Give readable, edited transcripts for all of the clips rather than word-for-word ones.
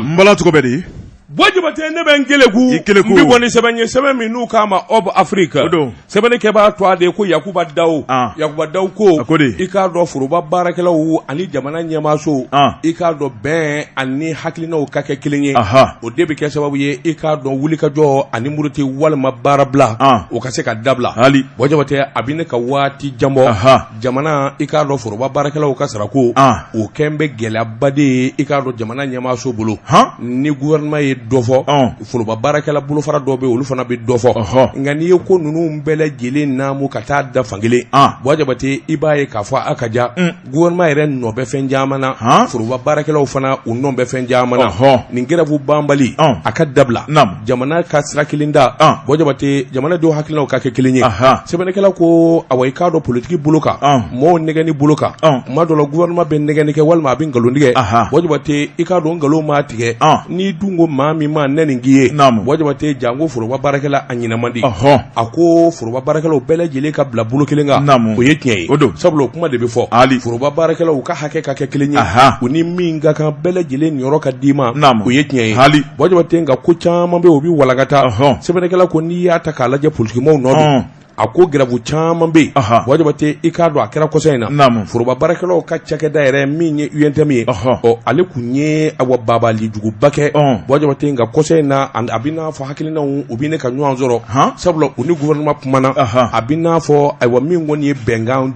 N bala cogo bɛ di? Buwa Jabate, ne bɛ n keleku. I keleku. N bɛ bɔ ni sɛbɛn ye, sɛbɛn min n'u k'a ma Aube Afrique. O don. Sɛbɛnnikɛbaa tɔgɔ de ye ko Yakuba Daw. Yakuba Daw ko A ko di? I k'a dɔn, foroba baarakɛlaw ani jamana ɲɛmaaso, i k'a dɔn, bɛn ani hakilinaw ka kɛ kelen ye, o de bɛ kɛ sababu ye, i k'a dɔn, wulikajɔ ani muruti walima baarabila, o ka se ka dabila. Hali. Buwa Jabate, a bɛ ne ka waati jan bɔ, jamana, i k'a dɔn, foroba baarakɛlaw ka sarako, o kɛn bɛ gɛlɛyaba de ye, i k'a dɔn, jamana ɲɛmaaso bolo. Ni gouvernement ye dɔ fɔ, foroba baarakɛla bolofara dɔ bɛ, olu fana bɛ dɔ fɔ. Nka n'i ye ko ninnu bɛɛ lajɛlen naamu ka taa da fankelen, Buwa Jabate, i b'a ye k'a fɔ a ka ja gouvernement yɛrɛ nɔ bɛ fɛn caman na, foroba baarakɛlaw fana u nɔ bɛ fɛn caman na. Nin grève banbali, a ka dabila, jamana ka sira kelen da. Buwa Jabate, jamanadenw hakilinaw ka kɛ kelen ye. Sɛbɛnnikɛla ko awa, i k'a dɔn, politiki bolo kan, mɔgɔw nɛgɛnni bolo kan, tuma dɔ la gouvernement bɛ nɛgɛnni kɛ walima a bɛ nkalon tigɛ. Buwa Jabate, i k'a dɔn, nkalon maa tigɛ, n'i dun ko maa min ma ne nin k'i ye, Buwa Jabate, janko foroba baarakɛla, a ɲinɛ man di. A ko foroba baarakɛlaw bɛɛ lajɛlen ka bila bolo kelen kan, o ye tiɲɛ ye, sabula o kuma de bɛ fɔ. Foroba baarakɛlaw ka hakɛ ka kɛ kelen ye, u ni min ka kan, bɛɛ lajɛlen niyɔrɔ ka d'i ma, o ye tiɲɛ ye. Buwa Jabate, nka ko caman bɛ, o bɛ walankata. Sɛbɛnnikɛla ko n'i y'a ta k'a lajɛ, politikimɔgɔw nɔ don. A ko grève caman bɛ yen, Buwa Jabate, i k'a dɔn, a kɛra kɔsa in na, foroba baarakɛlaw ka cakɛda yɛrɛ min ye UNTM ye, ɔ ale tun ye awa babali juguba kɛ, Buwa Jabate. Nka kɔsa in na, a bɛ n'a fɔ hakilinaw u bɛ ne ka ɲɔgɔn sɔrɔ, sabula u ni gouvernement kumana. A bɛ n'a fɔ ayiwa, min kɔni ye bɛnkan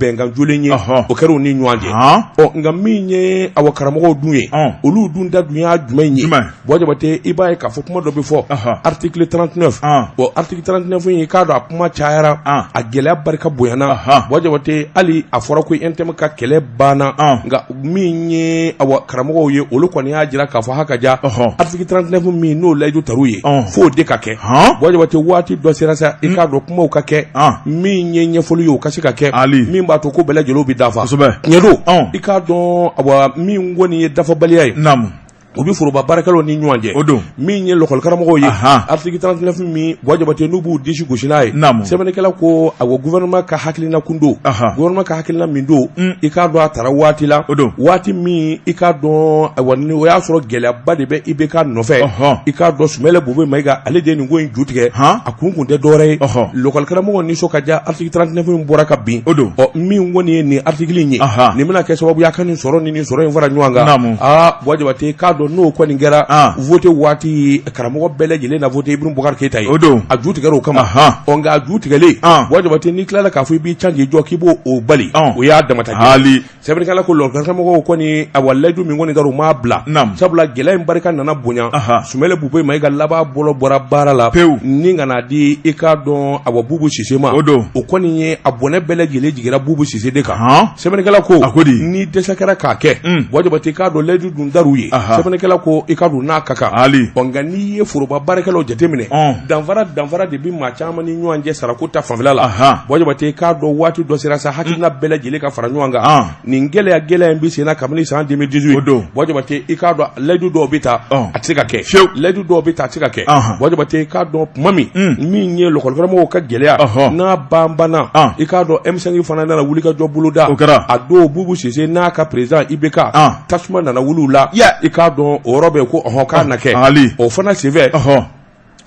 bɛnkan jolen ye, o kɛra u ni ɲɔgɔn cɛ. Ɔ nka min ye awa karamɔgɔw dun ye, olu dun da dun y'a jumɛn ye? Buwa Jabate, i b'a ye k'a fɔ kuma dɔ bɛ fɔ, article 39. Bon, article 39 in, i k'a dɔn, a kuma cayara, a gɛlɛya barika bonyana. Buwa Jabate, hali a fɔra ko UNTM ka kɛlɛ banna, nka min ye awa karamɔgɔw ye, olu kɔni y'a jira k'a fɔ ha ka ja, article 39 min n'o layidu tar'u ye, f'o de ka kɛ. Buwa Jabate, waati dɔ sera sa, i k'a dɔn, kumaw ka kɛ, min ye ɲɛfɔli ye, o ka se ka kɛ min b'a to ko bɛɛ lajɛlen bɛ dafa. Tiɲɛ don, i k'a dɔn, awa min kɔni ye dafabaliya ye, u bɛ foroba baarakɛlaw ni ɲɔgɔn cɛ. O don. Min ye lɔkɔlikaramɔgɔw ye, article 39 min, Buwa Jabate, n'u b'u disi gosi n'a ye, sɛbɛnnikɛla ko awɔ, gouvernement ka hakilina kun don, gouvernement ka hakilina min don, i k'a dɔn, a tara waati la, o don, waati min, i k'a dɔn, ayiwa, ni o y'a sɔrɔ gɛlɛyaba de bɛ IBK nɔfɛ. I k'a dɔn, Sumɛlɛ Bube Mayiga, ale de ye nin ko in ju tigɛ. A kun kun tɛ dɔwɛrɛ ye, lɔkɔlikaramɔgɔw nisɔn ka diya, article 39 in bɔra ka bin. O don. Ɔ min kɔni ye nin article in ye, nin bɛna kɛ sababu ye a ka nin sɔrɔ ni nin sɔrɔ in fara ɲɔgɔn kan. Aa Buwa Jabate, k'a dɔn, n'o kɔni kɛra, vote waati, karamɔgɔ bɛɛ lajɛlen na vote Ibrahim Bubakari Keyita ye. O don. A ju tigɛra o kama. Ɔ nka a ju tigɛlen, Buwa Jabate, n'i tilala k'a fɔ i b'i can k'i jɔ k'i b'o o bali, o y'a damata. Hali. Sɛbɛnnikɛla ko lɔkɔlikaramɔgɔw kɔni, awa layidu min kɔni taara, u m'a bila, sabula gɛlɛya in barika nana bonya. Sumɛlɛ Bube Mayiga laban bolo bɔra baara la pewu ni ka n'a di, i k'a dɔn, awa Bubu Sise ma. O don. O kɔni ye a bɔnɛ bɛɛ lajɛlen jiginra Bubu Sise de kan. Sɛbɛnnikɛla ko A ko di? Ni dɛsɛ kɛra k'a kɛ, Buwa Jabate, k'a dɔn, layidu dun dar'u ye. Sɛbɛnnikɛla ko i k'a dɔn, n'a ka kan. Hali. Ɔ nka n'i ye foroba baarakɛlaw jateminɛ, danfara danfara de bɛ maa caman ni ɲɔgɔn cɛ sarako ta fanfɛla la. Buwa Jabate, k'a dɔn, waati dɔ sera sa, hakilina bɛɛ lajɛlen ka fara ɲɔgɔn kan. Nin gɛlɛya gɛlɛya in bɛ senna kabini san 2018. O don. Buwa Jabate, i k'a dɔn, layidu dɔw bɛ ta, a tɛ se ka kɛ. Fiyewu. Layidu dɔw bɛ ta, a tɛ se ka kɛ. Buwa Jabate, i k'a dɔn, tuma min min ye lɔkɔlikaramɔgɔw ka gɛlɛya n'a banbanna, i k'a dɔn, M5 fana nana wulikajɔ boloda. O kɛra. A don, Bubu Sise n'a ka président IBK, tasuma nana wuli u la. I k'a dɔn, o yɔrɔ bɛ ko ɔhɔn, k'a na kɛ. Hali. O fana senfɛ,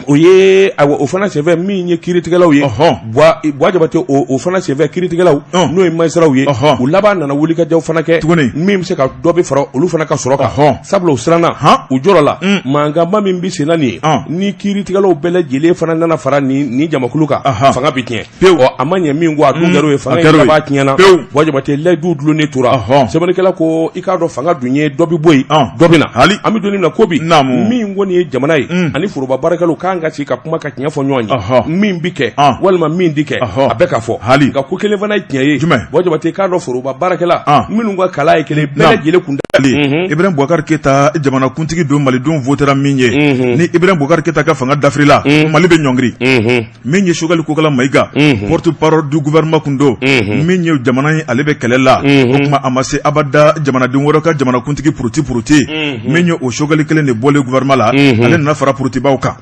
o ye ayiwa, o fana senfɛ, min ye kiiritigɛlaw ye, Buwa Jabate, o fana senfɛ, kiiritigɛlaw, n'o ye magistratw ye, u laban nana wulikajɔ fana kɛ tuguni min bɛ se ka dɔ bɛ fara olu fana ka sɔrɔ kan, sabula u siranna, u jɔrɔ la mankanba min bɛ senna nin ye. Ni kiiritigɛlaw bɛɛ lajɛlen fana nana fara nin jamakulu kan, fanga bɛ tiɲɛ pewu. Ɔ a ma ɲɛ min ko, a dun kɛra o ye, fanga in laban tiɲɛna. Pewu. Buwa Jabate, layidu dulonnen tora. Sɛbɛnnikɛla ko i k'a dɔn, fanga dun ye dɔ bɛ bɔ yen, dɔ bɛ na. Hali. An bɛ don min na ko bi, min kɔni ye jamana ye ani foroba baarakɛlaw kan ka sigi ka kuma ka tiɲɛ fɔ ɲɔgɔn ye, min bɛ kɛ walima min tɛ kɛ, a bɛɛ ka fɔ. Hali. Nka ko kelen fana ye tiɲɛ ye. Jumɛn? Buwa Jabate, i k'a dɔn, foroba baarakɛla minnu ka kalan ye kelen, bɛɛ lajɛlen kun Ibrahim Boubacar Keita, jamanakuntigi don, malidenw votera min ye, ni Ibrahim Boubacar Keita ka fanga dafirila, Mali bɛ ɲɔngiri. Min ye Choguel Kokalla Maïga, porte-parole du gouvernement kun don, min ye jamana in, ale bɛ kɛlɛ la. O tuma a ma se abada jamanaden wɛrɛ ka jamanakuntigi puruti puruti. Min ye o Choguel kelen de bɔlen gouvernement la, ale nana fara purutibaw kan.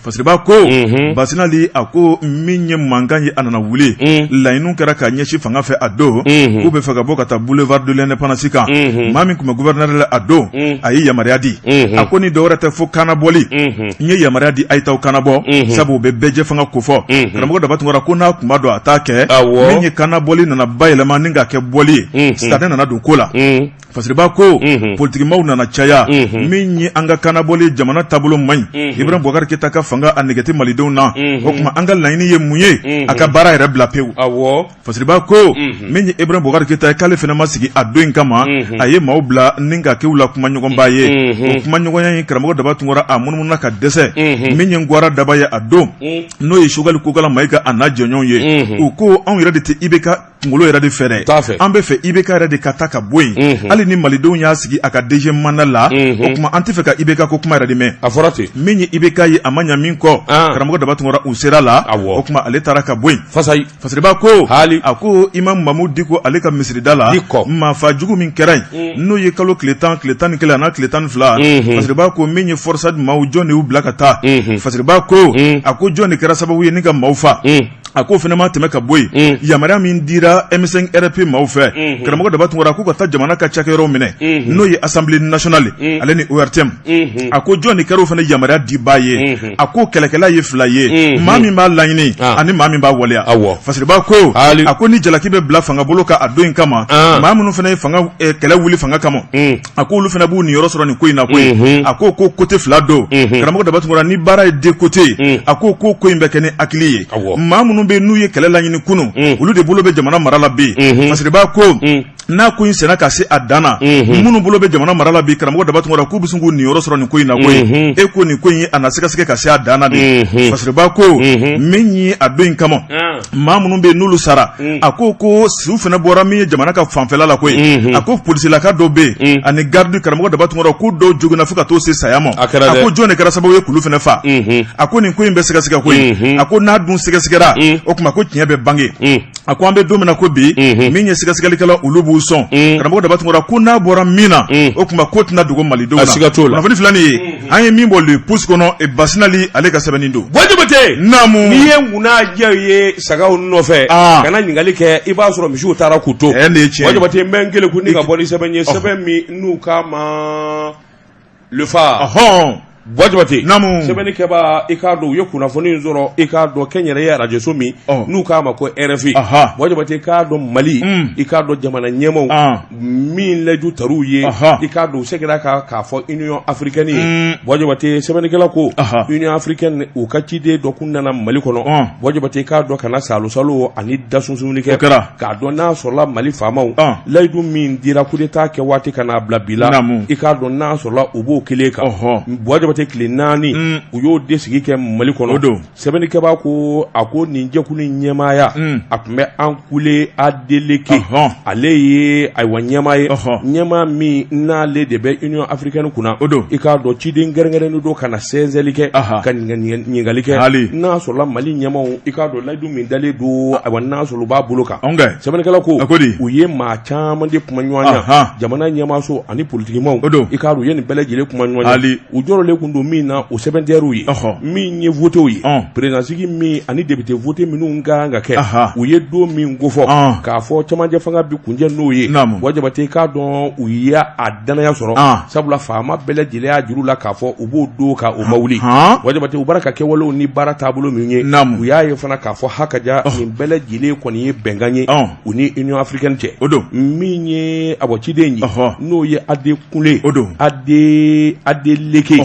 Fasiriba ko Basinali, a ko min ye mankan ye, a nana wuli, laɲiniw kɛra ka ɲɛsin fanga fɛ a don k'u bɛ fɛ ka bɔ ka taa boulevard de l'indépendance kan. Maa min min tun bɛ gouverneur la a don a ye yamaruya di a ko ni dɔwɛrɛ tɛ fo kannabɔli n ye yamaruya di a ye taa kannabɔ sabu u bɛ bɛɛjɛ fanga kofɔ karamɔgɔ Daba Tunkara ko n'a tun b'a dɔn a t'a kɛ min ye kannabɔli nana bayɛlɛma ni ka kɛ bɔli ye sitanɛ nana don ko la. Fasiriba ko politikimaw nana caya min ye an ka kannabɔli jamana taabolo man ɲi Ibrahim Boubacar Keita ka fanga a nege tɛ malidenw na o tuma an ka laɲini ye mun ye a ka baara yɛrɛ bila pewu. Fasiriba ko min ye Ibrahim Boubacar Keita ye k'ale fana ma sigi a don in kama a ye maaw bila ni ka kɛ u la kumaɲɔgɔnba ye o kumaɲɔgɔnya in karamɔgɔ Daba Tunkara a munumununa ka dɛsɛ min ye Gwara Daba ye a don n'o ye Choguel Kokalla Maïga a n'a jɛɲɔgɔnw ye u ko anw yɛrɛ de tɛ IBK kunkolo yɛrɛ de fɛ dɛ an bɛ fɛ IBK yɛrɛ de ka taa ka bɔ yen hali ni malidenw y'a sigi a ka deuxième mandat la o tuma an tɛ fɛ ka IBK ko kuma yɛrɛ de mɛn a fɔra ten min ye IBK ye a ma ɲa min kɔ karamɔgɔ Daba Tunkara u sera la o tuma ale taara ka bɔ yen Fasiriba ko a ko Imam Mamu Diko ale ka misirida la maafa jugu min kɛra yen n'o ye kalo tile 10 tile 11 a n'a tile 12 Fasiriba ko min ye FORSAT maaw jɔn de y'u bila ka taa Fasiriba ko a ko jɔn de kɛra sababu ye ni ka maaw fa a k'o fana ma tɛmɛ ka bɔ yen yamaruya min dira M5 RP maaw fɛ karamɔgɔ Daba Tunkara k'u ka taa jamana ka cakɛyɔrɔw minɛ n'o ye Assemblée nationale ale ni ORTM a ko jɔn de kɛra o fana yamaruya dibaa ye a ko kɛlɛkɛla ye fila ye maa min b'a laɲini ani maa min b'a waleya Fasiriba ko a ko ni jalaki bɛ bila fanga bolo kan a don in kama maa minnu fana ye fanga kɛlɛ wuli fanga kama a ko olu fana b'u niyɔrɔ sɔrɔ nin ko in na koyi a ko ko côté fila don karamɔgɔ Daba Tunkara ni baara ye deux côtés a ko ko ko in bɛ kɛ ni hakili ye maa minnu bɛ n'u ye kɛlɛ laɲini kunun olu de bolo bɛ jamana mara la bi Fasiriba ko n'a ko in senna ka se a dan na minnu bolo bɛ jamana mara la bi karamɔgɔ Daba Tunkara k'u bɛ sin k'u niyɔrɔ sɔrɔ nin ko in na koyi e ko nin ko in a na sɛgɛsɛgɛ ka se a dan na de Fasiriba ko min ye a don in kama maa minnu bɛ yen n'olu sara a ko ko su fana bɔra min ye jamana ka fanfɛla la koyi a ko polisilaka dɔw bɛ yen ani garde karamɔgɔ Daba Tunkara ko dɔw joginna fo ka t'o se saya ma a ko jɔn de kɛra sababu ye k'olu fana fa a ko nin ko in bɛ sɛgɛsɛgɛ koyi a ko n'a dun sɛgɛsɛgɛra o tuma ko tiɲɛ bɛ bange a ko an bɛ don min na ko bi min ye sɛgɛsɛgɛlikɛla olu b'u sɔn karamɔgɔ Daba Tunkara ko n'a bɔra min na o tuma ko tɛna dogo malidenw na siga t'o la kunnafoni filɛ nin ye an ye min bɔ Le Pouce kɔnɔ Basinali ale ka sɛbɛnni don Buwa Jabate naamu n'i ye ŋunajɛ ye sagaw nɔfɛ kana ɲininkali kɛ i b'a sɔrɔ misiw taara k'u to nin ye tiɲɛ Buwa Jabate n bɛ n keleku ni ka bɔ ni sɛbɛn ye sɛbɛn min n'u k'a ma Le Phare ɔhɔn Buwa Jabate naamu sɛbɛnnikɛbaa i k'a dɔn u ye kunnafoni in sɔrɔ i k'a dɔn kɛnyɛrɛye arajoso min n'u k'a ma ko RFI Buwa Jabate i k'a dɔn Mali i k'a dɔn jamana ɲɛmaaw min layidu tar'u ye i k'a dɔn u seginna k'a fɔ Union africaine ye Buwa Jabate sɛbɛnnikɛla ko Union africaine u ka ciden dɔ kun nana Mali kɔnɔ Buwa Jabate i k'a dɔn ka na salo ani da sunsunni kɛ k'a dɔn n'a sɔrɔla Mali faamaw layidu min dira coup d'État kɛ waati ka n'a bila bi la i k'a dɔn n'a sɔrɔla u b'o kelen kan Buwa Jabate tile 4 u y'o de sigi kɛ Mali kɔnɔ don sɛbɛnnikɛbaa ko a ko nin jɛkulu in ɲɛmaaya a tun bɛ Ankole Adeleke ale ye ayiwa ɲɛmaa ye ɲɛmaa min n'ale de bɛ Union africaine kunna o don i k'a dɔn ciden kɛrɛnkɛrɛnnen don ka na sɛnsɛnli kɛ ka ɲininkali kɛ n'a sɔrɔla Mali ɲɛmaaw i k'a dɔn layidu min dalen don ayiwa n'a sɔrɔ u b'a bolo kan sɛbɛnnikɛla ko u ye maa caman de kuma ɲɔgɔnya jamana ɲɛmaaso ani politikimaw o don i k'a dɔn u ye nin bɛɛ lajɛlen kuma ɲɔgɔnya u jɔrɔlen kun don min na o sɛbɛntiyar'u ye min ye votew ye présidence min ani député vote minnu ka kan ka kɛ u ye don min kofɔ k'a fɔ cɛmancɛ fanga bɛ kuncɛ n'o ye Buwa Jabate i k'a dɔn u ye a danaya sɔrɔ sabula faama bɛɛ lajɛlen y'a jir'u la k'a fɔ u b'o don kan u ma wuli Buwa Jabate u bɔra ka kɛwalew ni baara taabolo min ye u y'a ye fana k'a fɔ hakaja nin bɛɛ lajɛlen kɔni ye bɛnkan ye u ni Union africaine cɛ o don min ye a bɔ ciden ye n'o ye Adekunle o don Adeleke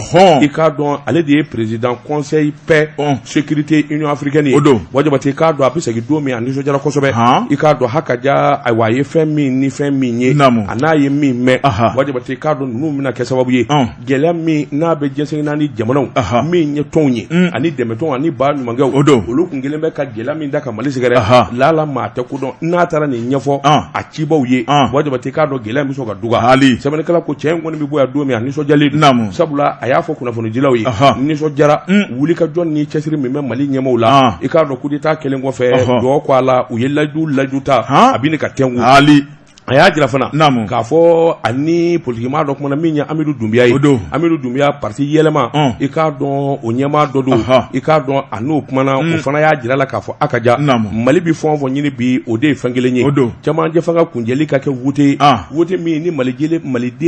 i k'a dɔn ale de ye président conseil paix sécurité Union africaine ye o don Buwa Jabate i k'a dɔn a bɛ segin don min a nisɔndiyara kosɛbɛ i k'a dɔn hakaja ayiwa a ye fɛn min ni fɛn min ye a n'a ye min mɛn Buwa Jabate i k'a dɔn ninnu bɛna kɛ sababu ye gɛlɛya min n'a bɛ diɲɛ seleke naani jamanaw min ye tɔnw ye ani dɛmɛtɔnw ani ba ɲumankɛw o don olu kun kelen bɛ ka gɛlɛya min da ka Mali sɛgɛrɛ lala maa tɛ ko dɔn n'a taara nin ɲɛfɔ a cibaw ye Buwa Jabate i k'a dɔn gɛlɛya bɛ sɔn ka duga hali sɛbɛnnikɛla ko cɛ in kɔni bɛ bɔ yan don min a nisɔndiyalen don sabula a y'a fɔ kunnafonidilaw ye nisɔndiyara wulikajɔ ni cɛsiri min bɛ Mali ɲɛmaaw la i k'a dɔn coup d'État kɛlen kɔfɛ jɔ ko a la u ye layidu ta a bɛ ka tɛnku hali. A y'a jira fana Naamu. k'a fɔ ani politikimaa dɔ kumana min ye Amidu Dunbiya ye. O don. Amidu Dunbiya parti yɛlɛma. I k'a dɔn o ɲɛmaa dɔ don. I k'a dɔn a n'o kumana o fana y'a jira la k'a fɔ a ka ja. Naamu. Mali bɛ fɛn o fɛn ɲini bi o de ye fɛn kelen ye. O don. Cɛmancɛ fanga kuncɛli ka kɛ wote ye. Wote min ni maliden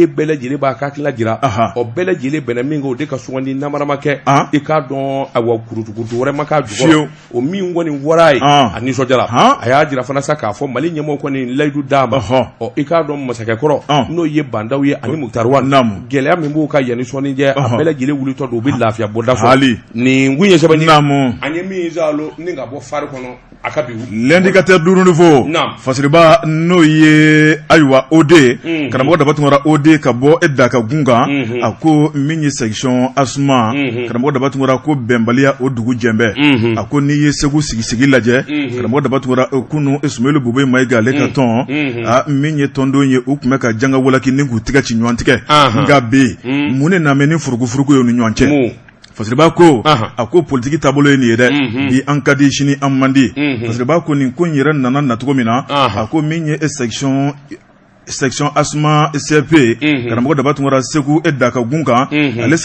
bɛɛ lajɛlen b'a ka hakilina jira. O bɛɛ lajɛlen bɛnna min kan o de ka sugandi namara ma kɛ. I k'a dɔn ayiwa kurutukurutu wɛrɛ ma k'a jukɔrɔ. Fiyewu. O min kɔni fɔra a ye a nisɔndiyara a y'a jira fana sa k'a fɔ Mali ɲɛmɔgɔw kɔni layidu d'a ma ɔ i k'a dɔn masakɛkɔrɔ n'o ye Ba Ndaw ye ani Moctar Ouane gɛlɛya min b'u kan yanni sɔɔni cɛ a bɛɛ lajɛlen wulitɔ don u bɛ lafiya bɔda sɔrɔ nin kun ye sɛbɛn ye an ye min zalo ni ka bɔ Phare kɔnɔ a ka bi L'indicateur du renouveau Fasiriba n'o ye ayiwa OD karamɔgɔ Daba Tunkara OD ka bɔ e da ka gun kan a ko min ye section ASMA karamɔgɔ Daba Tunkara ko bɛnbaliya o dugu jɛnbɛ a ko n'i ye Segu sigi lajɛ karamɔgɔ Daba Tunkara kunun Soumeylou Boubèye Maïga ale ka tɔn a min ye tɔndenw ye u tun bɛ ka janga walaki ni k'u tigɛ ci ɲɔgɔn tigɛ nka bi mun de nana ni furukufuruku ye u ni ɲɔgɔn cɛ Fasiriba ko a ko politiki taabolo ye nin ye dɛ bi an ka di sini an man di Fasiriba ko nin ko in yɛrɛ nana nacogo min na a ko min ye section ASMA CFP karamɔgɔ Daba Tunkara Segu e da ka gun kan ale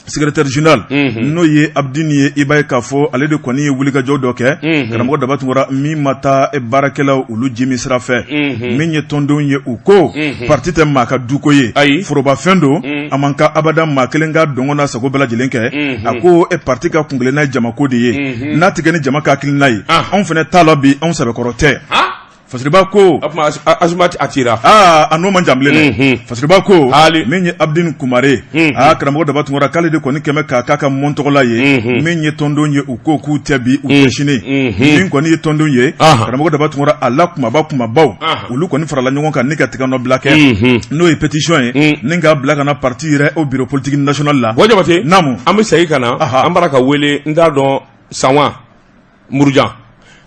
secrétaire général n'o ye Abudini ye i b'a ye k'a fɔ ale de kɔni ye wulikajɔ dɔ kɛ karamɔgɔ Daba Tunkara min ma taa baarakɛlaw olu jimi sira fɛ min ye tɔndenw ye u ko parti tɛ maa ka duko ye ayi forobafɛn don a man kan abada maa kelen ka dɔngɔ n'a sago bɛɛ lajɛlen kɛ a ko e parti ka kuntilenna ye jamako de ye n'a tɛ kɛ ni jama ka hakilina ye anw fana t'a la bi anw sɛbɛkɔrɔ tɛ Fasiriba ko ASMA a cira aa a n'o man jan bilen dɛ Fasiriba ko min ye Abudini Kumare aa karamɔgɔ Daba Tunkara k'ale de kɔni kɛmɛ k'a k'a ka mɔntɔgɔla ye min ye tɔndenw ye u ko k'u tɛ bi u tɛ sini min kɔni ye tɔndenw ye karamɔgɔ Daba Tunkara a la kumaba kumabaw olu kɔni farala ɲɔgɔn kan ni ka tɛgɛnɔbila kɛ n'o ye pétition ye ni k'a bila ka na parti yɛrɛ au bureau politique national la Buwa Jabate naamu an bɛ segin ka na an bɔra ka wele n t'a dɔn Sanwa Murujan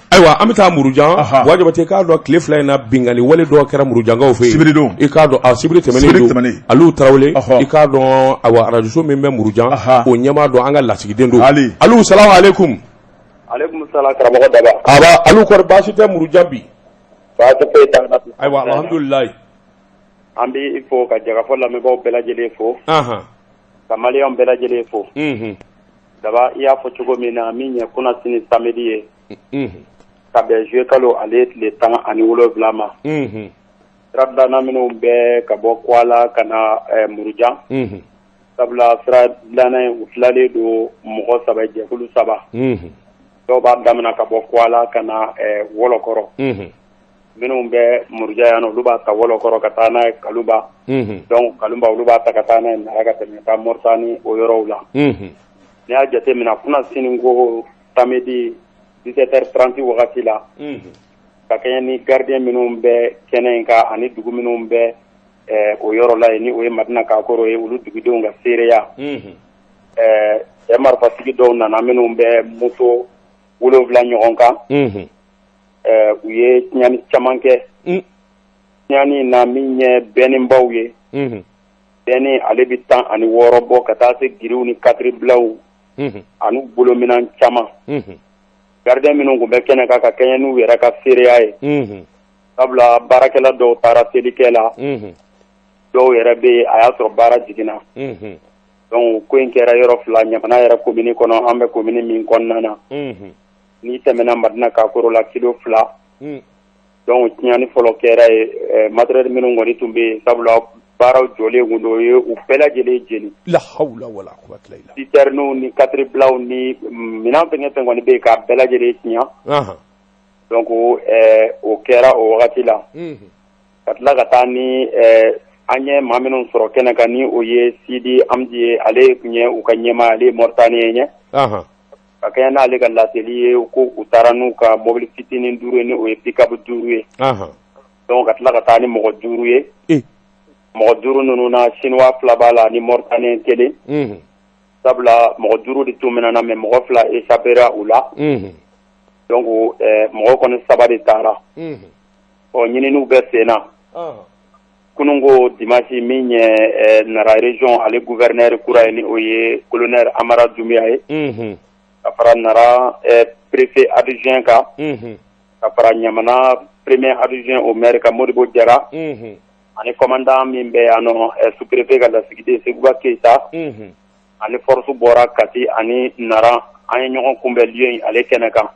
ayiwa an bɛ taa Murujan Buwa Jabate k'a dɔn tile fila in na binkanni wale dɔ kɛra Murujankaw fɛ yen sibiridon i k'a dɔn a sibiri tɛmɛnen don Aliyu Tarawele i k'a dɔn ayiwa arajoso min bɛ Murujan o ɲɛmaa don an ka lasigiden don Aliyu salamu aleykum aleykum salaam karamɔgɔ Daba aba Aliyu kɔri baasi tɛ Murujan bi baasi foyi t'an na ayiwa alhamdulilayi an b'i fo ka Jɛkafɔ lamɛnbaaw bɛɛ lajɛlen fo ka maliyɛnw bɛɛ lajɛlen fo Daba i y'a fɔ cogo min na min ye kunasini samedi ye ka bɛn juillet kalo ale tile 17 ma sira dilanna minnu bɛ ka bɔ Kwala ka na Murujan sabula sira dilanna in u tilalen don mɔgɔ saba jɛkulu saba dɔw b'a daminɛ ka bɔ Kwala ka na Wɔlɔkɔrɔ minnu bɛ Murujan yan olu b'a ta Wɔlɔkɔrɔ ka taa n'a ye Kaluba donc Kaluba olu b'a ta ka taa n'a ye Nara ka tɛmɛ ka Moritani o yɔrɔw la n'i y'a jateminɛ kunasini ko samedi 17h30 wagati la ka kɛɲɛ ni gardien minnu bɛ kɛnɛ in kan ani dugu minnu bɛ o yɔrɔ la yen ni o ye Madina Kakoro ye olu dugudenw ka seereya cɛ marifatigi dɔw nana minnu bɛ moto 7 ɲɔgɔn kan u ye tiɲɛni caman kɛ tiɲɛni na min ye bɛnibaw ye bɛni ale bɛ 16 bɔ ka taa se giriw ni katiribilaw ani bolominɛn caman gardien minnu tun bɛ kɛnɛ kan ka kɛɲɛ n'u yɛrɛ ka seereya ye sabula baarakɛla dɔw taara selikɛ la dɔw yɛrɛ bɛ yen a y'a sɔrɔ baara jiginna donc ko in kɛra yɔrɔ fila Ɲamana yɛrɛ komini kɔnɔ an bɛ komini min kɔnɔna na n'i tɛmɛna Madina Kakoro la kilo 2 donc tiɲɛni fɔlɔ kɛra yen matériel minnu kɔni tun bɛ yen sabula baaraw jɔlen tun don o ye u bɛɛ lajɛlen jeni la hawla wala quwwata illa citernew ni katiribilaw ni minɛn fɛn o fɛn kɔni bɛ yen k'a bɛɛ lajɛlen tiɲɛ donc o kɛra o wagati la ka tila ka taa ni an ye maa minnu sɔrɔ kɛnɛ kan ni o ye Sidi Amdi ye ale tun ye u ka ɲɛmaa ale ye Moritanien ye ka kɛɲɛ n'ale ka laseli ye ko u taara n'u ka mobili fitinin 5 ye ni o ye pick-up 5 ye donc ka tila ka taa ni mɔgɔ 5 ye mɔgɔ 5 ninnu na chinois 2 b'a la ni Moritanien 1 sabula mɔgɔ 5 de tun minɛna mais mɔgɔ 2 échappera u la donc mɔgɔ kɔni 3 de taara ɔ ɲininiw bɛ sen na kunun ko dimanche min ye Nara région ale gouverneur kura ye ni o ye colonel Amara Dunbiya ye ka fara Nara préfet adjoint kan Ka fara Ɲamana premier adjoint au maire kan Modibo Jara, ani commandant min bɛ yan nɔ, sous-préfet ka lasigiden Seguba Keyita, ani force bɔra Kati ani Naran, an ye ɲɔgɔn kunbɛn lieu in ale kɛnɛ kan.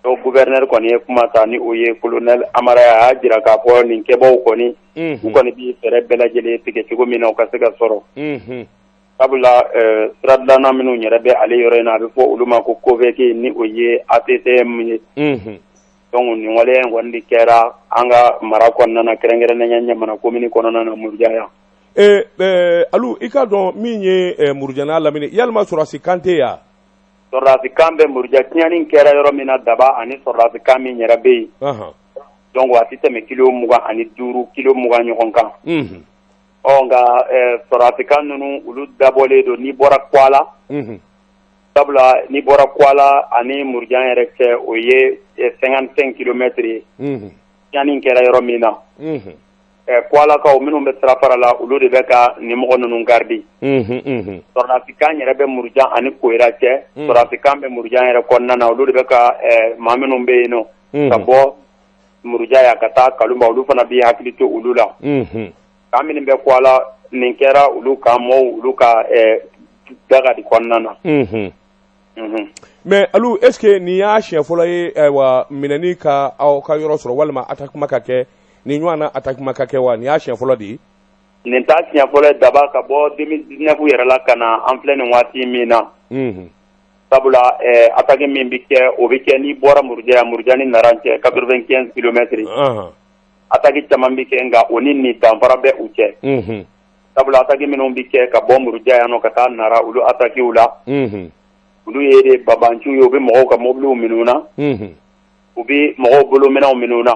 Donc gouverneur kɔni ye kuma ta, ni o ye colonel Amara ye. A y'a jira k'a fɔ nin kɛbaw kɔni, u kɔni bɛ fɛɛrɛ bɛɛ lajɛlen tigɛ cogo min na u ka se ka sɔrɔ, sabula sira dilanna minnu yɛrɛ bɛ ale yɔrɔ in na, a bɛ fɔ olu ma ko COVEC, ni o ye ATTM ye. Donc nin waleya in kɔni de kɛra an ka mara kɔnɔna na, kɛrɛnkɛrɛnnenya Ɲamana commune kɔnɔna na, Muruja yan. Alu, i k'a dɔn min ye Muruja n'a lamini, yalima sɔrɔdasi camp tɛ yan? Sɔrɔdasi camp bɛ Muruja. Tiɲɛni kɛra yɔrɔ min na, Daba, ani sɔrɔdasi camp min yɛrɛ bɛ yen, donc a tɛ tɛmɛ kilo 25, kilo 20 ɲɔgɔn kan. Ɔ nka sɔrɔdasi camp ninnu, olu dabɔlen don n'i bɔra Kwala, sabula n'i bɔra Kwala ani Murujan yɛrɛ cɛ, o ye 55 kilomètres ye. Tiɲɛni kɛra yɔrɔ min na, Kwalakaw minnu bɛ sirafara la, olu de bɛ ka nin mɔgɔ ninnu garder. Sɔrɔdasi camp yɛrɛ bɛ Murujan ani Koyira cɛ. Sɔrɔdasi camp bɛ Murujan yɛrɛ kɔnɔna na, olu de bɛ ka maa minnu bɛ yen nɔ ka bɔ Muruja yan ka taa Kalunba, olu fana bɛ hakili to olu la. Camp minnu bɛ Kwala, nin kɛra olu ka mɔɔw, olu ka daga de kɔnɔna na. Mais Alu, est ce que nin y'a siɲɛ fɔlɔ ye, ayiwa, minɛni ka aw ka yɔrɔ sɔrɔ walima attaquement ka kɛ, nin ɲɔgɔn na attaquement ka kɛ wa? Nin y'a siɲɛ fɔlɔ de ye? Nin t'a siɲɛ fɔlɔ ye, Daba. Ka bɔ 2019 yɛrɛ la ka na an filɛ nin waati min na, sabula attaque min bɛ kɛ, o bɛ kɛ n'i bɔra Muruja yan, Muruja ni Naran cɛ 95 kilomètres. Attaque caman bɛ kɛ, nka o ni nin danfara bɛ u cɛ, sabula attaque minnu bɛ kɛ ka bɔ Muruja yan nɔ ka taa Nara, olu attaque la, olu ye de babanciw ye. U bɛ mɔgɔw ka mobiliw minɛ u na, u bɛ mɔgɔw bolominɛnw minɛ u na.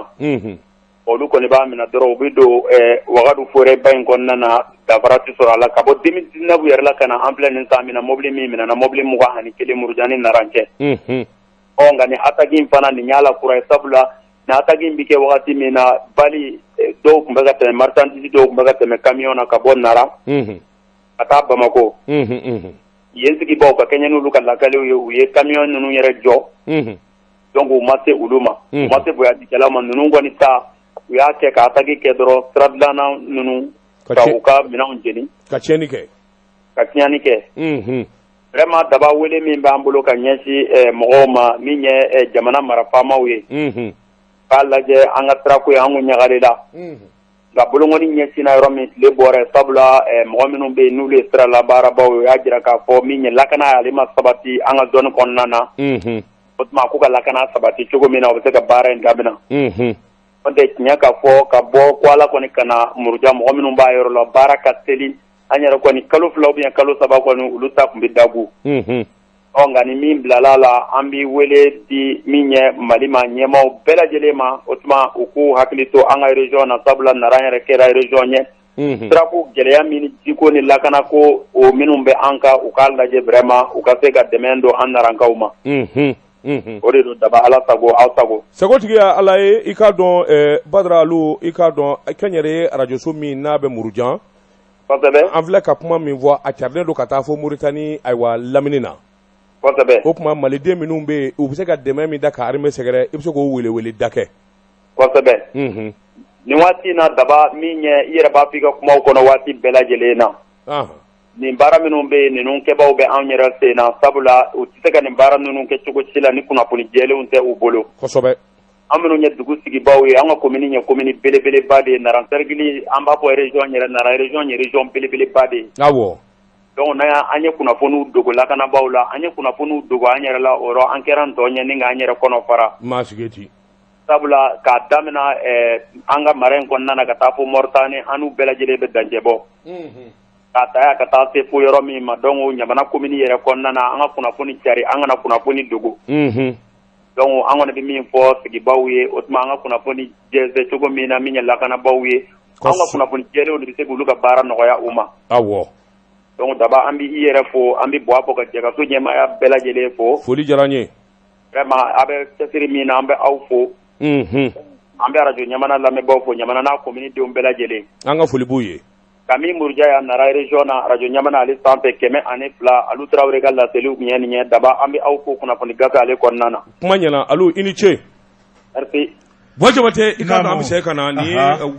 Olu kɔni b'a minɛ dɔrɔn, u bɛ don Wagadu forêt ba in kɔnɔna na, danfara tɛ sɔrɔ a la. Ka bɔ 2019 yɛrɛ la ka na an filɛ nin san min na, mobili min minɛna, mobili 21 Muruja ni Naran cɛ. Ɔ nka nin attaque in fana, nin y'a la kura ye, sabula nin attaque in bɛ kɛ wagati min na, bali dɔw tun bɛ ka tɛmɛ, marchandise dɔw tun bɛ ka tɛmɛ camion na ka bɔ Nara ka taa Bamakɔ. Yen sigibaw, ka kɛɲɛ n'olu ka lakaliw ye, u ye camion ninnu yɛrɛ jɔ. Donc u ma se olu ma, u ma se voyagekɛlaw ma. Ninnu kɔni ta, u y'a kɛ ka attaque kɛ dɔrɔn, sira dilanna ninnu ka u ka minɛnw jeni. Ka tiɲɛni kɛ. Ka tiɲɛni kɛ vraiment. Daba, wele min b'an bolo ka ɲɛsin mɔgɔw ma, min ye jamana marafaamaw ye, k'a lajɛ an ka sirako ye, an kun ɲagali la, nka bolonkɔni ɲɛsinna yɔrɔ min, tile bɔra, sabula mɔgɔ minnu bɛ yen n'olu ye sira labaarabaw ye, u y'a jira k'a fɔ min ye lakana, ale ma sabati an ka zone kɔnɔna na. O tuma k'u ka lakana sabati cogo min na, u bɛ se ka baara in daminɛ. N'o tɛ, tiɲɛ ka fɔ, ka bɔ Kwala kɔni ka na Muruja, mɔgɔ minnu b'a yɔrɔ la, baara ka teli. An yɛrɛ kɔni, kalo 2 ou bien kalo 3 kɔni, olu ta tun bɛ dagu. Ɔ nka ni min bilala la, an bɛ wele di min ye Mali ma ɲɛmaaw bɛɛ lajɛlen ma, o tuma u k'u hakili to an ka région na, sabula Naran yɛrɛ kɛra région ye. Sirako gɛlɛya min, jiko ni lakanako, o minnu bɛ an kan, u k'a lajɛ vraiment, u ka se ka dɛmɛ don an Narankaw ma. O de don, Daba. Ala sago, aw sago. Sagotigi ya Ala ye. I k'a dɔn, Badara Alu, i k'a dɔn kɛnyɛrɛye arajoso min n'a bɛ Murujan, an filɛ ka kuma min fɔ, a carilen don ka taa fɔ Moritani, ayiwa, lamini na. O tuma maliden minnu bɛ yen, u bɛ se ka dɛmɛ min da ka armée sɛgɛrɛ, i bɛ se k'o welewele da kɛ. Kosɛbɛ. Nin waati in na, Daba, min ye i yɛrɛ b'a fɔ i ka kumaw kɔnɔ waati bɛɛ lajɛlen na, nin baara minnu bɛ yen, ninnu kɛbaw bɛ anw yɛrɛ sen na, sabula u tɛ se ka nin baara ninnu kɛ cogo si la ni kunnafoni jɛlenw tɛ u bolo. An minnu ye dugu sigibaw ye, an ka commune ye commune belebeleba de ye, Naran cercle, an b'a fɔ région yɛrɛ, Naran région ye région belebeleba de ye. Donc n'an an ye kunnafoniw dogo lakanabaaw la, an ye kunnafoniw dogo an yɛrɛ la, o rɔ an kɛra ntɔ ɲɛ ni k'an yɛrɛ kɔnɔ fara. Maa sigi ten. Sabula k'a daminɛ an ka mara in kɔnɔna na ka taa fo Moritani, an n'u bɛɛ lajɛlen bɛ dancɛ bɔ. K'a ta yan ka taa se fo yɔrɔ min ma, donc Ɲamana commune yɛrɛ kɔnɔna na, an ka kunnafoni cari, an kana kunnafoni dogo. Donc an kɔni bɛ min fɔ sigibaw ye, o tuma an ka kunnafoni jɛnsɛn cogo min na, min ye lakanabaaw ye, an ka kunnafoni jɛlenw de bɛ se k'olu ka baara nɔgɔya u ma. Donc Daba, an bɛ i yɛrɛ fo, an bɛ Buwa fo, ka jɛkaso ɲɛmaaya bɛɛ lajɛlen fo. Foli diyara n ye. Vraiment, a bɛ cɛsiri min na, an bɛ aw fo. An bɛ arajo Ɲamana lamɛnbaaw fo, Ɲamana n'a commune denw bɛɛ lajɛlen. An ka foli b'u ye. Kami Muruja yan Nara région na, arajo Ɲamana ale sanfɛ 102, Alu Tarawele ka laseliw tun ye nin ye. Daba, an bɛ aw fo kunnafoni gafe ale kɔnɔna na. Kuma ɲɛna, Alu, i ni ce. Merci. Buwa Jabate i k'a dɔn an bɛ segin ka na nin ye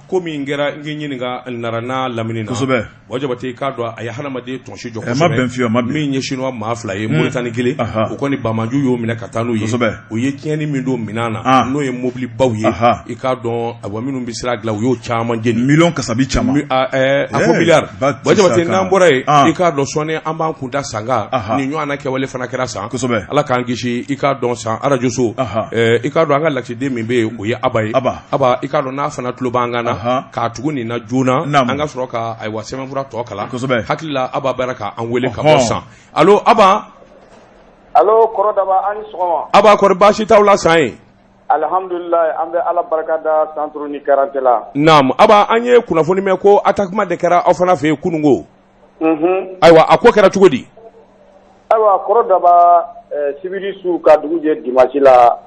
ko min kɛra n k'i ɲininka Nara n'a lamini na, kosɛbɛ, Buwa Jabate i k'a dɔn a ye hadamaden tɔnsi jɔ kosɛbɛ, a ma bɛn fiyewu, a ma bɛn, min ye chinois maa 2 ye Moritani 1, o kɔni banbaanciw y'o minɛ ka taa n'u ye, kosɛbɛ, u ye tiɲɛni min don minɛn na, n'o ye mobilibaw ye, i k'a dɔn ayiwa minnu bɛ sira dilan u y'o caman jeni, miliyɔn kasabi caman, a fɔ miliyari, Buwa Jabate n'an bɔra yen, i k'a dɔn sɔɔni an b'an kun da San kan, nin ɲɔgɔnna kɛwale fana kɛra San, kosɛbɛ, Ala k'an kisi i k'a dɔn San arajoso, i k'a dɔn an ka lasigiden min bɛ yen o ye Aba ye, Aba i k'a dɔn n'a fana tulo b'an kan na k'a tugu nin na joona, an ka sɔrɔ ka ayiwa sɛbɛnfura tɔ kalan, kosɛbɛ, hakili la Aba bɛra k'an wele ka bɔ San allo Aba, allo kɔrɔ Daba a ni sɔgɔma, Aba kɔri baasi t'aw la San yen Alihamdulilayi an bɛ Ala barika da Santoro ni Karante la. Naamu Aba an ye kunnafoni mɛn ko attaquement de kɛra aw fana fɛ yen kununko. Unhun. Ayiwa a ko kɛra cogo di? Ayiwa kɔrɔ Daba sibiri su ka dugu jɛ dimanche la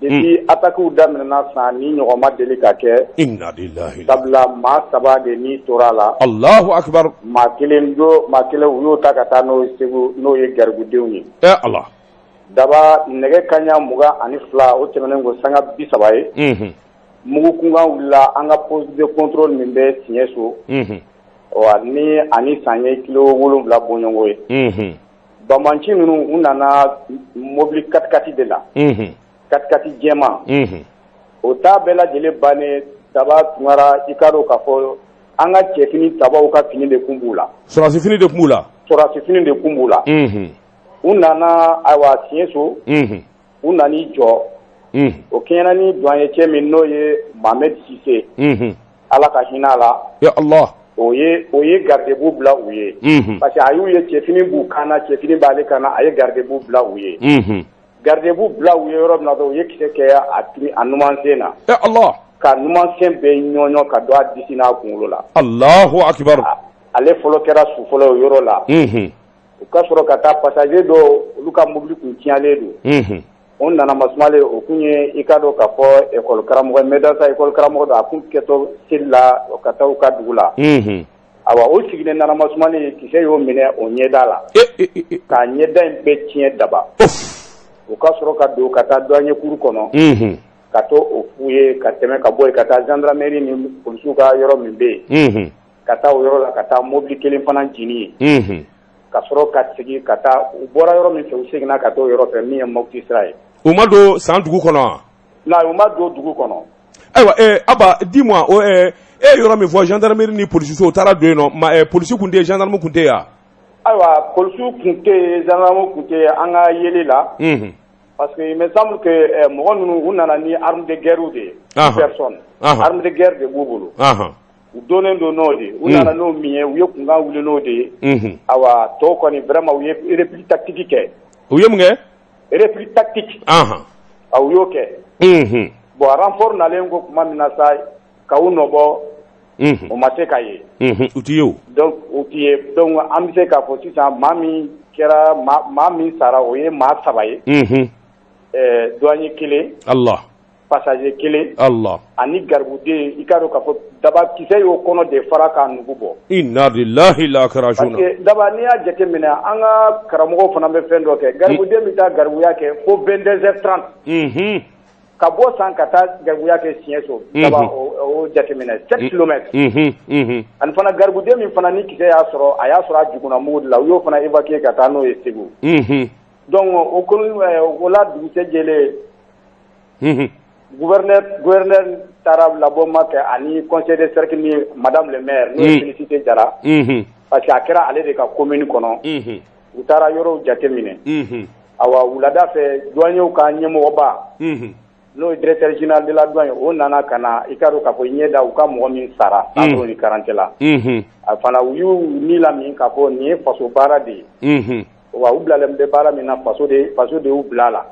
depuis attaques daminɛna San nin ɲɔgɔn ma deli ka kɛ. Inna lillahi. Sabula maa 3 de ni tora a la. Alahu akibaru. Maa 1 do maa 1 u y'o ta ka taa n'o ye Segu n'o ye garibudenw ye. Ɛ Ala. Daba nɛgɛ kanɲɛ 22 o tɛmɛnen kɔ sanga 30 ye, unhun, mugu kunkan wulila an ka poste de contrôle min bɛ Siɲɛso, unhun, ni ani San ye kilo 7 bɔɲɔgɔnko ye, unhun, banbaanci ninnu u nana mobili quatre-quatre de la, unhun, quatre-quatre jɛman, unhun, o ta bɛɛ lajɛlen bannen Daba Tunkara i k'a dɔn k'a fɔ an ka cɛfini tabaw ka fini de kun b'u la, sɔrɔdasifini de tun b'u la, sɔrɔdasifini de kun b'u la, unhun u nana ayiwa Siɲɛso u nan'i jɔ o kɛɲɛna ni douanier cɛ min n'o ye Mohamed Sise Ala ka hinɛ a la ya Allah o ye garde-boue bila u ye parce que a y'u ye cɛfini b'u kan na cɛfini b'ale kan na a ye garde-boue bila u ye garde-boue bila u ye yɔrɔ min na dɔrɔn u ye kisɛ kɛ a numansen na ya Allah ka numansen bɛɛ ɲɔɲɔ ka don a disi n'a kunkolo la Allahu akibaru ale fɔlɔ kɛra su fɔlɔ o yɔrɔ la U ka sɔrɔ ka taa passager dɔw olu ka mobili kun tiɲɛlen don, unhun, o nana masumalen o kun ye i k'a dɔn k'a fɔ école karamɔgɔ ye madrasa école karamɔgɔ don a kun kɛtɔ seli la ka taa u ka dugu la, unhun, awa o sigilen nana masumalen kisɛ y'o minɛ o ɲɛda la, e e k'a ɲɛda in bɛɛ tiɲɛ daba, u ka sɔrɔ ka don ka taa douanier cour kɔnɔ, unhun, ka taa o f'u ye ka tɛmɛ ka bɔ yen ka taa gendarmerie ni polisiw ka yɔrɔ min bɛ yen, unhun. ka taa o yɔrɔ la ka taa mobili kelen fana jeni yen, unhun, ka sɔrɔ ka segin ka taa u bɔra yɔrɔ min fɛ u seginna ka taa o yɔrɔ fɛ min ye Mopti sira ye. U ma don San dugu kɔnɔ wa? Non, u ma don dugu kɔnɔ. Ayiwa Aba dis-moi o e ye yɔrɔ min fɔ gendarmerie ni polisiso u taara don yen nɔ ma polisi tun tɛ yen gendarme tun tɛ yen wa? Ayiwa polisiw tun tɛ yen gendarme tun tɛ yen an ka yeli la, unhun, parce que il me semble que mɔgɔ ninnu u nana ni arme de guerre de ye, personne, arme de guerre de b'u bolo, anhan. U donnen don n'o de ye u nana n'o min ye u ye kunkan wuli n'o de ye ayiwa tɔw kɔni vraiment u ye repli tactique kɛ u ye mun kɛ repli tactique u y'o kɛ bon renfort nalen ko tuma min na sa ka u nɔbɔ o ma se ka ye u tɛ ye o donc u tɛ ye donc an bɛ se k'a fɔ sisan maa min kɛra maa min sara o ye maa saba ye douanier kelen Allah passager kelen Allah ani garibuden i k'a dɔn k'a fɔ daba kisɛ y'o kɔnɔ de fara k'a nugu bɔ inna lillahi la parce que daba n'i y'a jateminɛ an ka karamɔgɔw fana bɛ fɛn dɔ kɛ garibuden bɛ taa garibuya kɛ fo 22h30 unhun ka bɔ san ka taa garibuya kɛ Siɲɛso daba o jateminɛ 7 kilomètres unhun unhun ani fana garibuden min fana ni kisɛ y'a sɔrɔ a y'a sɔrɔ a jugunna mugu de la u y'o fana évacuer ka taa n'o ye Segu unhun donc o ko o la dugusɛ jɛlen gouverneur taara labɔma kɛ ani conseil de cercle ni madame le maire n'o ye Félicité Jara parce que a kɛra ale de ka commune kɔnɔ u taara yɔrɔw jateminɛ awa wulada fɛ douaniers ka ɲɛmɔgɔba n'o ye directeur général de la douane o nana ka na i k'a dɔn k'a fɔ ɲɛ da u ka mɔgɔ min sara San ni Karante la a fana u y'u ni lamin k'a fɔ nin ye faso baara de ye wa u bilalen bɛ baara min na faso de y'u bila a la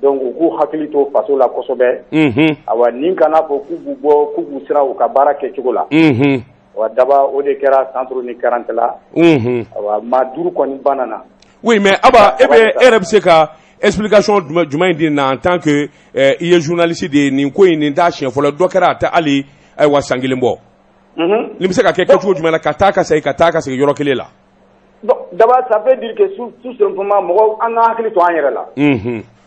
donc u k'u hakili to faso la kosɛbɛ awa nin kana fɔ k'u b'u bɔ k'u b'u siran u ka baara kɛcogo la wa daba o de kɛra Santoro ni Karante la awa maa duuru kɔni banana oui mais Aba e bɛ e yɛrɛ bɛ se ka explication jumɛn di na en tant que i ye journaliste de ye nin ko in nin t'a siɲɛ fɔlɔ dɔ kɛra a tɛ hali ayiwa san kelen bɔ nin bɛ se ka kɛ kɛcogo jumɛn na ka taa ka segin ka taa ka segin yɔrɔ kelen la Bon, d'abord, ça veut dire que tout simplement, mɔgɔw an ka hakili to an yɛrɛ la.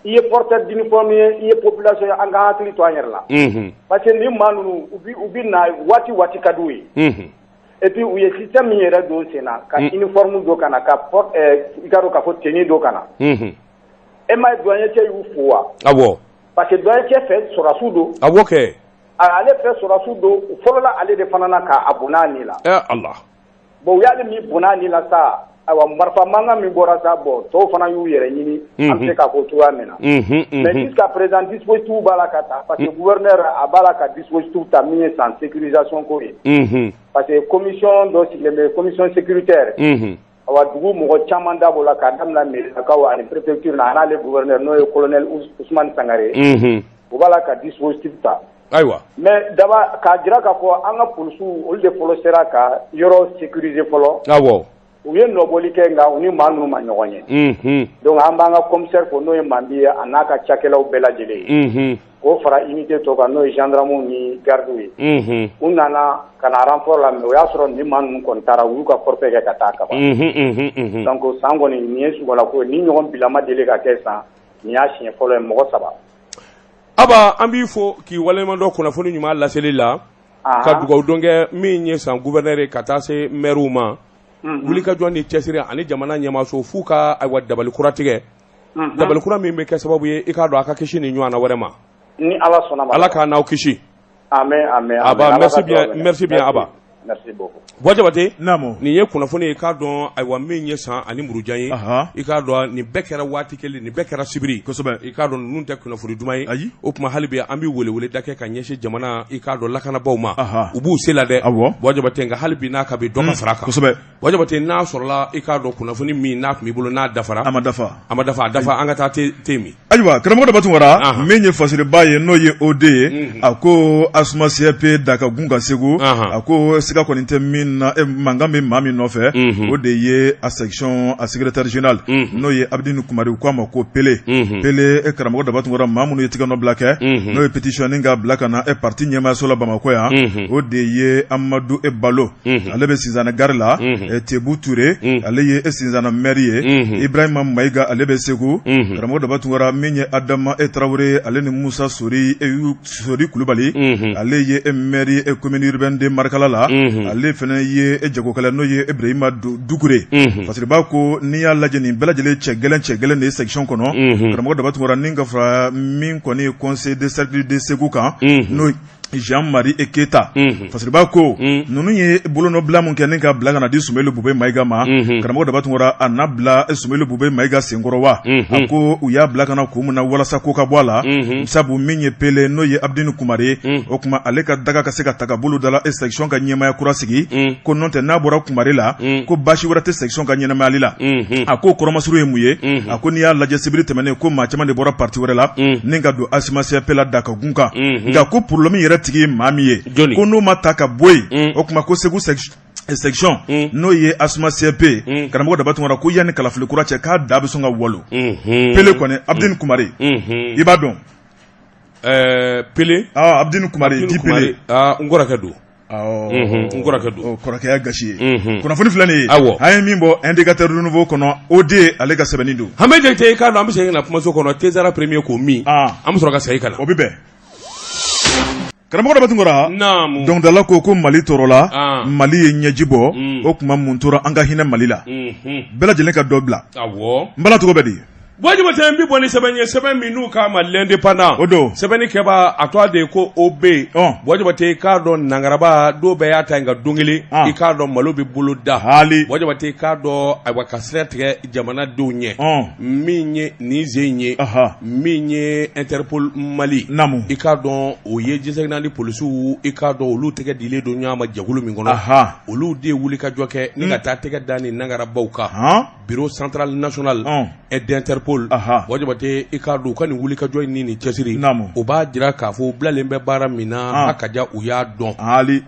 I ye porteur d'uniforme ye, i ye population ye, an ka hakili to an yɛrɛ la, parce que nin maa ninnu, u bi na waati waati ka d'u ye. Et puis u ye système min yɛrɛ don sen na, ka uniforme don ka na, ka i ka dɔn k'a fɔ tenue don ka na, e m'a ye douanier cɛ y'u fo wa? Awɔ. Parce que douanier cɛ fɛ sɔrɔdasiw don. Awɔ kɛ. Ale fɛ sɔrɔdasiw don, u fɔlɔla ale de fana na k'a bɔn'a ni la. Ɛ Ala. Bon, u y'ale min bɔn'a ni la sa, ayiwa, marifa mankan min bɔra sa, bon, tɔw fana y'u yɛrɛ ɲini, an bɛ se k'a fɔ cogoya min na. Mais jusqu'à présent, dispositif b'a la ka ta, parce que gouverneur a b'a la ka dispositif ta min ye san sécurisation ko ye, parce que commission dɔ sigilen bɛ, commission sécuritaire. Awa, dugu mɔgɔ caman da b'o la, k'a daminɛ mairie ani préfecture la, a n'ale gouverneur, n'o ye colonel Ousmane Sangare, u b'a la ka dispositif ta. Mais daba k'a jira k'a fɔ an ka polisiw, olu de fɔlɔ sera ka yɔrɔ sécuriser fɔlɔ. U ye nɔbɔli kɛ, nka u ni maa ninnu ma ɲɔgɔn ye. Donc an b'an ka commissaire fo, n'o ye Mandi ye, a n'a ka cakɛlaw bɛɛ lajɛlen ye, k'o fara unité tɔ kan, n'o ye gendarmew ni gardew ye. U nana ka na renfort la, mais o y'a sɔrɔ nin maa ninnu kɔni taara, u y'u ka forfait kɛ ka taa kaban. Donc san kɔni, nin ye sugala ko ye, ni ɲɔgɔn bilama deli ka kɛ san, nin y'a siɲɛ fɔlɔ ye, mɔgɔ 3. Aba, an b'i fo k'i waleɲuman dɔn kunnafoni ɲuman laseli la, ka dugawu don kɛ min ye san gouverneur ye ka taa se maire ma, wulikajɔ ni cɛsiri ani jamana ɲɛmaaso f'u ka, ayiwa, dabali kura tigɛ, dabali kura min bɛ kɛ sababu ye, i k'a dɔn, a ka kisi nin ɲɔgɔnna wɛrɛ ma. Ni Ala sɔnna ma. Ala k'a n'aw kisi. Amen, amen. Aba, merci bien, merci bien Aba. Merci beaucoup. Buwa Jabate. Naamu. Nin ye kunnafoni ye, i k'a dɔn, ayiwa, min ye san ani murujan ye, i k'a dɔn, nin bɛɛ kɛra waati kelen, nin bɛɛ kɛra sibiri. I k'a dɔn, ninnu tɛ kunnafoni duman ye. Ayi. O tuma, hali bi an bɛ welewele da kɛ ka ɲɛsin jamana, i k'a dɔn, lakanabaaw ma. U b'u se la dɛ. Buwa Jabate, nka hali bi n'a ka bi, dɔ ka fara a kan. Buwa Jabate, n'a sɔrɔla, i k'a dɔn, kunnafoni min n'a tun b'i bolo, n'a dafara. A ma dafa. A ma dafa, a dafa, an ka taa te min. Ayiwa, karamɔgɔ Daba Tunkara, min ye fasiriba ye, n'o ye OD ye, a ko ASMA CRP Dakagun ka Segu, a ko siga kɔni tɛ min na, mankan bɛ maa min nɔfɛ, o de ye a section a secrétaire général, n'o ye Abidini Kumari, u k'a ma ko Pele. Pele, e karamɔgɔ Daba Tunkara, maa minnu ye tigɛnɔ kɛ, n'o ye pétition ka bila ka na e parti ɲɛmaayaso la Bamakɔ yan, o de ye Amadu e Balo, ale bɛ Sinzana gare la, Tebu Ture, ale ye e Sinzana maire ye, Ibrahima Mayiga, ale bɛ Segu. Karamɔgɔ Daba Tunkara, min ye Adama e Tarawele, ale ni Musa Sori Sori Kulubali, ale ye e maire e commune urbaine de Marikala la, ale fana ye e jagokɛla, n'o ye Ibrahima Dukure. Fasiriba ko n'i y'a lajɛ, nin bɛɛ lajɛlen cɛ gɛlɛn, cɛ gɛlɛn de ye section kɔnɔ. Karamɔgɔ Daba Tunkara, ni ka fara min kɔni ye conseil de cercle de Segu kan, n'o Jean-Marie Keyita. Fasiriba ko ninnu ye bolonɔbila mun kɛ ni ka bila ka na di Sumelu Bube Mayiga ma, karamɔgɔ Daba Tunkara, a na bila Sumelu Bube Mayiga senkɔrɔ wa? A ko u y'a bila ka na kun min na, walasa ko ka bɔ a la, sabu min ye Pele, n'o ye Abidini Kumare, o tuma ale ka daga ka se ka ta ka bolo da la e section ka ɲɛmaaya kura sigi, ko n'o tɛ, n'a bɔra Kumare la, ko baasi wɛrɛ tɛ section ka ɲɛnamayali la. A ko kɔrɔmasuru ye mun ye? A ko n'i y'a lajɛ, sibiri tɛmɛnen, ko maa caman de bɔra parti wɛrɛ la ni ka don ASMA CRP la Dakagun kan, nka ko problème yɛrɛ tigi ye maa min ye, ko n'o ma ta ka bɔ yen, o tuma ko Segu section, n'o ye ASMA CRP, karamɔgɔ Daba Tunkara, ko yanni kalafili kura cɛ, k'a da bɛ sɔn ka walo. Pele kɔni, Abidini Kumare, i b'a dɔn? Pele. Abidini Kumare di Pele. N kɔrɔkɛ don. N kɔrɔkɛ don. Kɔrɔkɛya gasi ye. Kunnafoni filɛ nin ye, an ye min bɔ Indicateur du Nouveau kɔnɔ, OD ale ka sɛbɛnni don. Hame Jakite, i k'a dɔn, an bɛ segin ka na kumaso kɔnɔ, Tezara premier k'o min, an bɛ sɔrɔ ka segin ka na. O bɛ bɛn. Karamɔgɔ Daba Tunkara, dɔnkilidala ko Mali tɔɔrɔla, Mali ye ɲɛji bɔ, o tuma mun tora? An ka hinɛ Mali la, bɛɛ lajɛlen ka dɔ bila. N bala, cogo bɛ di? Buwa Jabate, n bɛ bɔ ni sɛbɛn ye, sɛbɛn min n'u k'a ma L'Indépendant. O don. Sɛbɛnni kɛba a tɔgɔ de ye ko OB. Buwa Jabate, i k'a dɔn, nangaraba dɔw bɛɛ y'a ta, nka don kelen, i k'a dɔn, malo bɛ bolo da. Hali. Buwa Jabate, i k'a dɔn, ayiwa, ka sira tigɛ jamanadenw ɲɛ, min ye nin sen in ye, min ye Interpol Mali, i k'a dɔn, o ye diɲɛ naani polisiw, i k'a dɔn, olu tɛgɛ dilen don ɲɔgɔn ma jɛkulu min kɔnɔ, olu de ye wulikajɔ kɛ ni ka taa tɛgɛ da ni nangarabaw kan, bureau central national et d'Interpol. Buwa Jabate, i k'a dɔn, u ka nin wulikajɔ in ni nin cɛsiri, o b'a jira k'a fɔ u bilalen bɛ baara min na, a ka ja u y'a dɔn. Hali.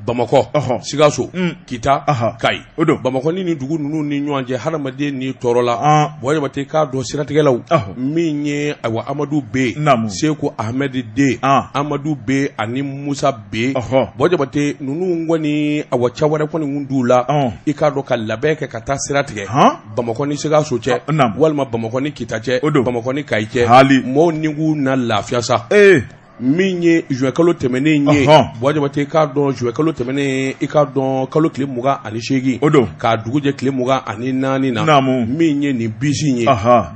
Bamakɔ Sikaso Kita Kayi o don Bamakɔ ni nin dugu ninnu ni ɲɔgɔn cɛ hadamaden ni tɔɔrɔ la Buwa Jabate k'a dɔn siratigɛlaw min ye ayiwa Amadu B Seku Ahmɛdi D Amadu B ani Musa B Buwa Jabate ninnu kɔni awa ca wɛrɛ kɔni kun t'u la i k'a dɔn ka labɛn kɛ ka taa sira tigɛ Bamakɔ ni Sikaso cɛ walima Bamakɔ ni Kita cɛ Bamakɔ ni Kayi cɛ mɔgɔw ni k'u na lafiya sa min ye juin kalo tɛmɛnen ye Buwa Jabate k'a dɔn juin kalo tɛmɛnen i k'a dɔn kalo tile 28 o don k'a dugu jɛ tile 24 na min ye nin bisi in ye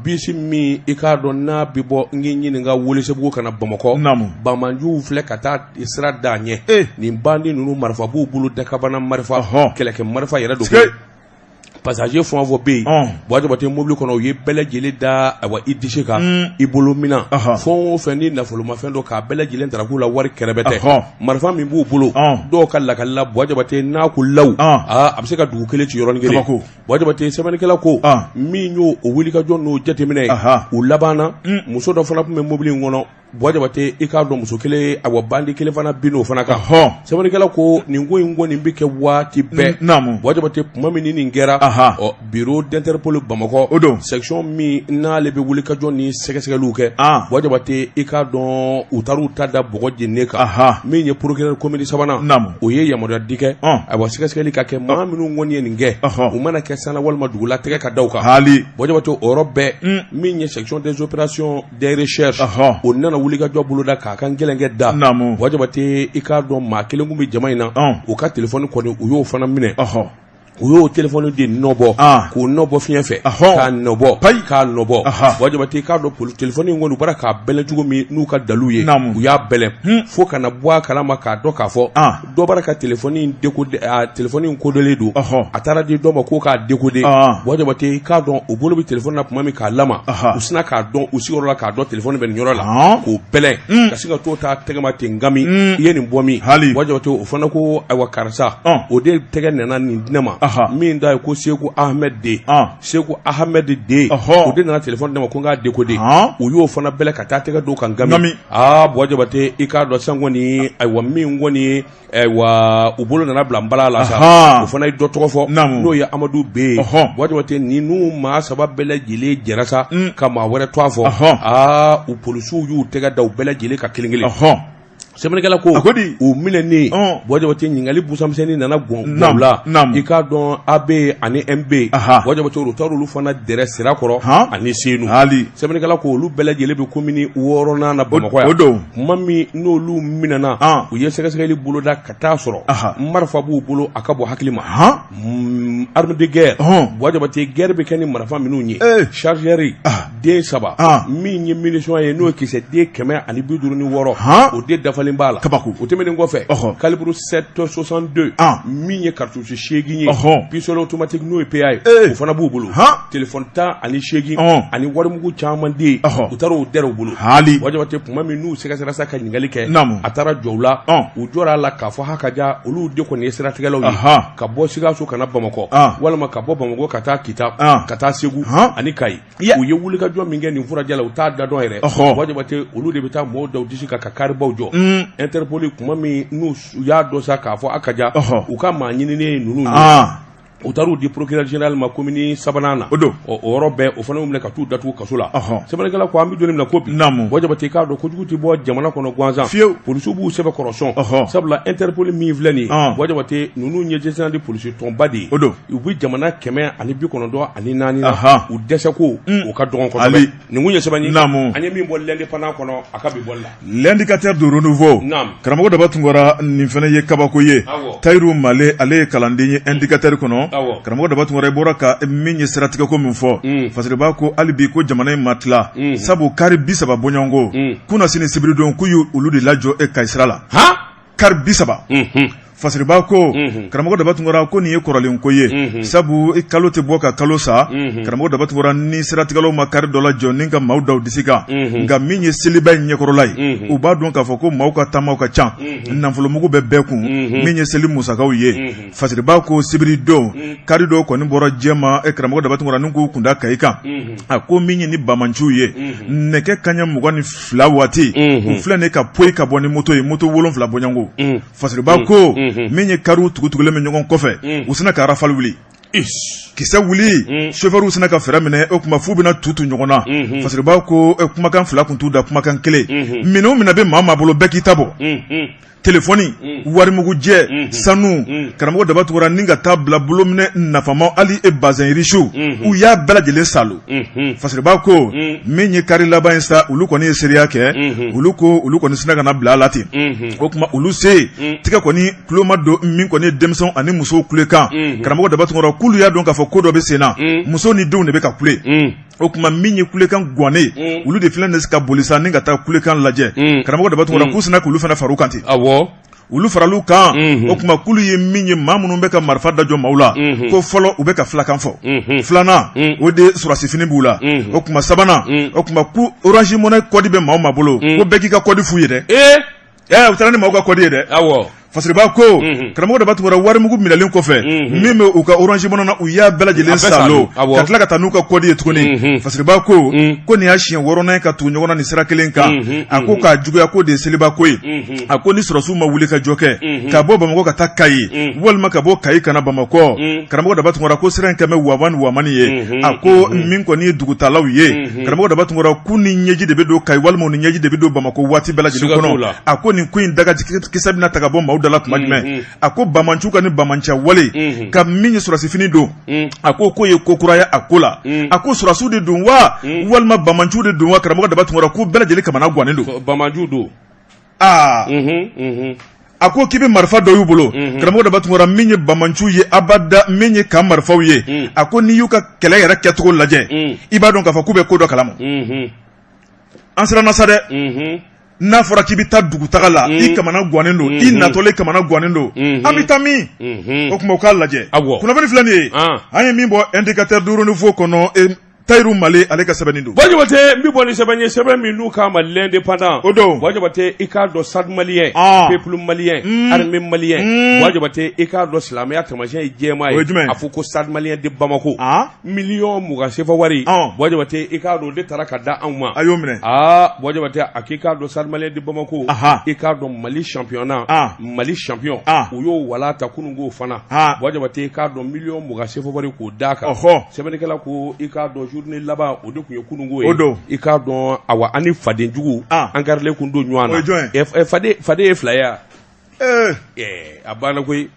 bisi min i k'a dɔn n'a bɛ bɔ n k'i ɲininka Welesebugu ka na Bamakɔ banbaanciw filɛ ka taa sira da ɲɛ nin bandi ninnu marifa b'u bolo dakabana marifa kɛlɛkɛ marifa yɛrɛ don passager fɛn o fɛn bɛ yen Buwa Jabate mobili kɔnɔ u ye bɛɛ lajɛlen da ayiwa i disi kan i bolo minɛn fɛn o fɛn ni nafolomafɛn don k'a bɛɛ lajɛlen taara k'u la wari kɛrɛbɛtɛ marifa min b'u bolo dɔw ka lakali la Buwa Jabate n'a ko lawu a bɛ se ka dugu kelen ci yɔrɔnin kelen Buwa Jabate sɛbɛnnikɛla ko min y'o o wulikajɔ n'o jateminɛ ye u labanna muso dɔ fana tun bɛ mobili in kɔnɔ Buwa Jabate i k'a dɔn muso kelen awa bandi kelen fana bin o fana kan sɛbɛnnikɛla ko nin ko in kɔni bɛ kɛ waati bɛɛ Buwa Jabate tuma min ni nin kɛra ɔ bureau d'Interpol Bamakɔ o don section min n'ale bɛ wulikajɔ ni sɛgɛsɛgɛliw kɛ Buwa Jabate i k'a dɔn u taara u ta da bɔgɔ jeninen kan min ye procureur commune sabanan o ye yamaruya di kɛ ayiwa sɛgɛsɛgɛli ka kɛ maa minnu kɔni ye nin kɛ u mana kɛ san na walima dugu la tɛgɛ ka da u kan Buwa Jabate o yɔrɔ bɛɛ min ye section des opérations des recherches o nana wulikajɔ boloda k'a kan gɛlɛnkɛ da Buwa Jabate i k'a dɔn maa kelen tun bɛ jama in na u ka telefɔni kɔni u y'o fana minɛ u y'o telefɔni de nɔbɔ k'o nɔbɔ fiɲɛ fɛ k'a nɔbɔ k'a nɔbɔ Buwa Jabate i k'a dɔn poli telefɔni in kɔni u bɔra k'a bɛlɛn cogo min n'u ka dalu ye u y'a bɛlɛn fo ka na bɔ a kalama k'a dɔn k'a fɔ dɔ bɔra ka telefɔni in décoder a telefɔni in kodelen don a taara di dɔ ma ko k'a décoder Buwa Jabate i k'a dɔn o bolo bɛ telefɔni na tuma min k'a lama u sinna k'a dɔn u sigiyɔrɔ la k'a dɔn telefɔni bɛ nin yɔrɔ la k'o bɛlɛn ka sin ka t'o ta tɛgɛ ma ten gami i ye nin bɔ min Buwa Jabate o fana ko ayiwa karisa o de tɛgɛ nana nin di ne ma min da ye ko Seku Ahmed D Seku Ahmed D o de nana telefɔni di ne ma ko n k'a décoder u y'o fana bɛlɛn ka taa tɛgɛ d'o kan gami aa Buwa Jabate i k'a dɔn sisan kɔni ayiwa min kɔni ayiwa u bolo nana bila nbala la sa o fana ye dɔ tɔgɔ fɔ n'o ye Amadu B ye Buwa Jabate ninnu maa saba bɛɛ lajɛlen jɛra sa ka maa wɛrɛ tɔgɔ fɔ aa u polisiw y'u tɛgɛ da u bɛɛ lajɛlen kan kelen kelen sɛbɛnnikɛla ko a di u minɛnen Buwa Jabate ɲininkali busamisɛnnin nana gɔn la i k'a dɔn AB ani MB Buwa Jabate u taara olu fana dɛrɛ Sirakɔrɔ ani Senu sɛbɛnnikɛla ko olu bɛɛ lajɛlen bɛ komini wɔɔrɔnan na Bamakɔ yan o don tuma min n'olu minɛna u ye sɛgɛsɛgɛli boloda ka taa sɔrɔ marifa b'u bolo a ka bon hakili ma arme de guerre Buwa Jabate guerre bɛ kɛ ni marifa minnu ye chargeur den saba min ye munition ye n'o ye kisɛ den 156 o den dafalen b'a la kabako o tɛmɛnen kɔfɛ calibre 7,62 min ye cartouche 8 ye pistolet automatique n'o ye PA ye o fana b'u bolo téléphone 18 ani warimugu caman den u taara o dɛrɛ u bolo Buwa Jabate tuma min n'u sɛgɛsɛgɛra sa ka ɲininkali kɛ a taara jɔ u la u jɔra a la k'a fɔ ha ka ja olu de kɔni ye siratigɛlaw ye ka bɔ Sikaso ka na Bamakɔ walima ka bɔ Bamakɔ ka taa Kita ka taa Segu ani Kayi u ye wulikajɔ min kɛ nin furajɛ la u t'a da dɔn yɛrɛ Buwa Jabate olu de bɛ taa mɔgɔw da u disi kan ka karibaw jɔ Interpol tuma min n'u y'a dɔn sa k'a fɔ a ka ja u ka maa ɲininen ye ninnu ye u taara u di procureur général ma commune sabanan na o don o yɔrɔ bɛɛ o fana y'u minɛ ka t'u datugu kaso la sɛbɛnnikɛla ko an bɛ don min na ko bi Buwa Jabate k'a dɔn kojugu tɛ bɔ jamana kɔnɔ gansan fiyewu polisiw b'u sɛbɛkɔrɔ sɔn sabula Interpol min filɛ nin ye Buwa Jabate ninnu ɲɛjɛsiran di polisi tɔnba de ye o don u bɛ jamana 194 na u dɛsɛ ko o ka dɔgɔn kosɛbɛ nin kun ye sɛbɛn ye an ye min bɔ L'Indépendant kɔnɔ a ka bi bɔli la L'indicateur du renouveau karamɔgɔ Daba Tunkara nin fana ye kabako ye Tayiru Male ale ye kalanden ye indicateur kɔnɔ karamɔgɔ Daba Tunkara i bɔra ka min ye siratigɛko min fɔ Fasiriba ko hali bi ko jamana in ma tila sabu kari 30 bɔɲɔgɔnko kunasini sibiridon k'u y' olu de lajɔ e Kayi sira la kari 30 Fasiriba ko karamɔgɔ Daba Tunkara ko nin ye kɔrɔlen ko ye sabu i kalo tɛ bɔ ka kalo sa karamɔgɔ Daba Tunkara ni siratigɛlaw ma kari dɔ lajɔ ni ka maaw da u disi kan nka min ye seliba in ɲɛkɔrɔla ye u b'a dɔn k'a fɔ ko maaw ka taamaw ka ca nafolomugu bɛ bɛɛ kun min ye seli musakaw ye Fasiriba ko sibiri don kari dɔw kɔni bɔra jɛma e karamɔgɔ Daba Tunkara ni k'u kunda Kayi kan a ko min ye ni banbaanciw ye nɛgɛ kanɲɛ 22 waati u filɛ nin ka poyi ka bɔ ni moto ye moto 7 bɔɲɔgɔnko Fasiriba ko Min ye kariw tugutugulen bɛ ɲɔgɔn kɔfɛ, u sina ka rafale wuli, kisɛ wuli, sofɛriw sina ka fɛɛrɛ minɛ. O tuma f'u bɛna tu tu ɲɔgɔn na. Fasiriba ko kumakan fila kun t'u da, kumakan kelen. Minɛn o minɛn bɛ maa maa bolo, bɛɛ k'i ta bɔ: telefɔni, warimugujɛ, sanu. Karamɔgɔ Daba Tunkara, ni ka taa bila bolominɛ nafama, hali e bazin riche, u y'a bɛɛ lajɛlen salo. Fasiriba ko min ye kari laban ye sa, olu kɔni ye seereya kɛ. Olu ko olu kɔni sina ka na bila a la ten. O tuma olu se tigɛ kɔni tuloma don min kɔni ye denmisɛnw ani musow kulekan. Karamɔgɔ Daba Tunkara, k'olu y'a dɔn k'a fɔ ko dɔ bɛ sen na, muso ni denw de bɛ ka kule. O tuma min ye kulekan gannen, olu de filɛ ka boli sa ni ka taa kulekan lajɛ. Karamɔgɔ Daba Tunkara, k'u sina k'olu fana far'u kan ten. Olu faral'u kan. O tuma k'olu ye min ye, maa minnu bɛ ka marifa dajɔ maaw la, ko fɔlɔ, u bɛ ka filakan fɔ. Filanan, o de sɔrɔdasifini b'u la. O tuma sabanan, o tuma ko Orange Money code bɛ maa o maa bolo, ko bɛɛ k'i ka code f'u ye dɛ. U taara ni maaw ka code ye dɛ. Fasiriba ko karamɔgɔ Daba Tunkara, warimugu minɛlen kɔfɛ, min bɛ u ka Orange Money na, u y'a bɛɛ lajɛlen salo ka tila ka taa n'u ka code ye tuguni. Fasiriba ko ko nin y'a siɲɛ wɔɔrɔnan ye ka tugu ɲɔgɔn na nin sira kelen kan. A ko k'a juguya ko de ye seliba ko ye. A ko ni sɔrɔdasiw ma wuli ka jɔ kɛ ka bɔ Bamakɔ ka taa Kayi, walima ka bɔ Kayi ka na Bamakɔ, karamɔgɔ Daba Tunkara, ko sira in kɛmɛ wa ni wamani ye. A ko min kɔni ye dugutalaw ye, karamɔgɔ Daba Tunkara, k'u ni ɲɛji de bɛ don Kayi, walima u ni ɲɛji de bɛ don Bamakɔ waati bɛɛ lajɛlen kɔnɔ. A ko nin ko in daga kisɛ bɛna ta ka bɔ maaw da la tuma jumɛn? A ko bamanciw ka ni bamanciya wale ka min ye sɔrɔdasifini don, a ko k'o ye ko kura ye a ko la. A ko sɔrɔdasiw de don wa, walima bamanciw de don wa? Karamɔgɔ Daba Tunkara, k'u bɛɛ lajɛlen kamana gannen don. Bamanciw don. Aa, a ko k'i bɛ marifa dɔ y'u bolo, karamɔgɔ Daba Tunkara, min ye bamanciw ye abada, min ye kan marifaw ye. A ko n'i y'u ka kɛlɛ yɛrɛ kɛcogo lajɛ, i b'a dɔn k'a fɔ k'u bɛ ko dɔ kalama. An siranna sa dɛ. N'a fɔra k'i bɛ taa dugutaga la, i kamana gannen don, i natɔlen kamana gannen don, an bɛ taa min? O tuma u k'a lajɛ. Kunnafoni filɛ nin ye, an ye min bɔ Indicateur du Renouveau kɔnɔ, Tayiru Male, ale ka sɛbɛnni don. Buwa Jabate, n bɛ bɔ ni sɛbɛn ye, sɛbɛn min n'u k'a ma L'Indépendant. O don. Buwa Jabate, i k'a dɔn Stade Malien, peuple malien, armée malien. Buwa Jabate, i k'a dɔn silamɛya taamasiyɛn ye jɛman ye. O ye jumɛn ye? A fɔ ko Stade Malien de Bamako, miliyɔn 20 sefa wari. Buwa Jabate, i k'a dɔn o de taara ka da anw ma. A y'o minɛ. Aa, Buwa Jabate, a k'i k'a dɔn Stade Malien de Bamako, i k'a dɔn Mali championnat, Mali champion, u y'o wala ta kunun k'o fana. Buwa Jabate, i k'a dɔn miliyɔn 20 sefa wari k'o d'a kan. Sɛbɛnnikɛla ko i k'a dɔn journée laban, o de tun ye kununko ye. O don. I k'a dɔn, awa, an ni fadenjugu an karilen kun don ɲɔgɔn na. O ye jɔn ye? Faden ye fila ye wa? A banna koyi.